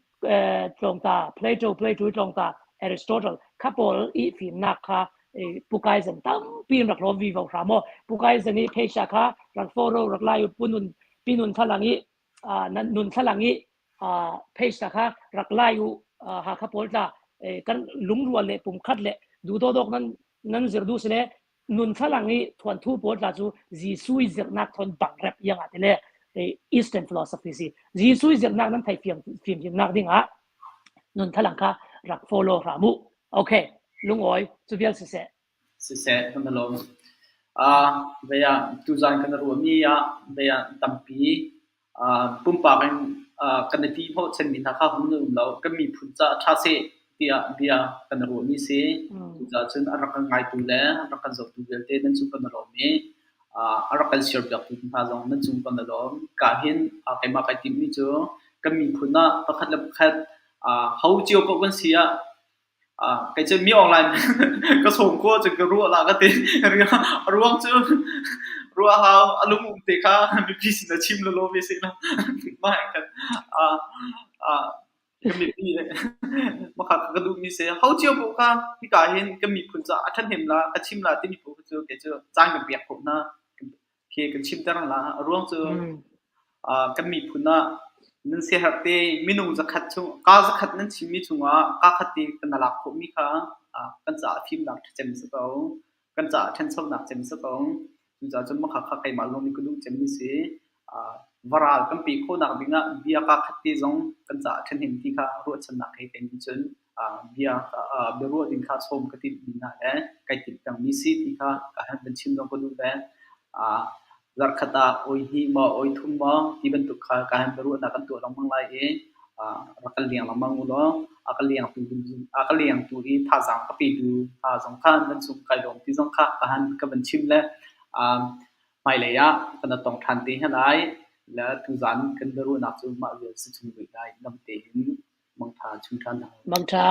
tlawngta Plato Plato tlawngta Aristotle kha pawl i fimnak kha pukai zan tampi rak lo vi vo hra maw pukai zan i pheisa kha rak foro rak lai punun pinun thalang i Nan nun thlalang i page ta kha rak lai u. Hakha pawl tla kan lungrual le pumkhat le duhdawdawk nan nan zir du sile nun thlalang i thuanthu pawl tla cu Jesuh i zirnak thon bang rep iang ah tile Eastern philosophy si. Jesuh i zirnak nan thei fiam fimnak ding ah nun thlalang kha rak follow hram u. Okay, lungawi cu vial siseh. Siseh, kan i lawm. Vei ah tuzaan kan i ruahmi ah vei ah tampi pumpak in kan i ti hnawhchanmi hna kha hun um lo. Kan miphun caah ṭha seh tiah bia kan i ruahmi si. Cucaah cun a rak kan ngaitu le a rak kan zohtu vialte nan cung kan i lawm i a rak kan share-piaktu hna zong nan cung kan i lawm. Ka hin keimah kai timhmi cu kan miphun ah pakhat le pakhat ho cio paoh kan si ah Kei cu mi online ka sawm khawh cun ka ruah la ka ti. A ruang cu ruah hau a lung um te kha mipi sin a chim lawlaw ve seh law mah hin khan ka mipi mah kha ka duhmi si. Ho cio paoh kha hika hin kan miphun caah a ṭhahnem la ka chim la timi paoh cu kei cu caan kan pek khawh hna. Khi kan chimter la. A ruang cu kan miphun ah nan siaherh te minung zakhat chung kaa zakhat nan chimmi chungah kaa khat te kan lak khawhmi kha kan caah fimnak ṭhacem si ko. Kan caah ṭhanchonak cem si ko. Cucaah cun mah kha keimah zong nih ka duh cemmi si. Varal kan pe khawhnak dingah bia kaa khat te zong kan caah ṭhahnem ti kha ruahchannak he kei nih cun bia biaruah ding kha sawm ka timhmi hna le kai timh pengmi si ti kha ka han van chim zong ka duh ve. Zarhkhat ah oi hnih maw oi thum maw ti bantuk kha ka han biaruahnak kan tuah lengmang lai i rak kan leng lengmang u law a ka lengtu a ka lengtu i thazaang ka petu hna zong kha nan cung kai lawm ti zong kha ka han ka van chim le hmailei ah kan tong ṭhan te hna lai. Le tuzaan kan biaruahnak cu mah vial si chung rih lai dam tein mangṭha chung ṭhan hna. Mangṭha.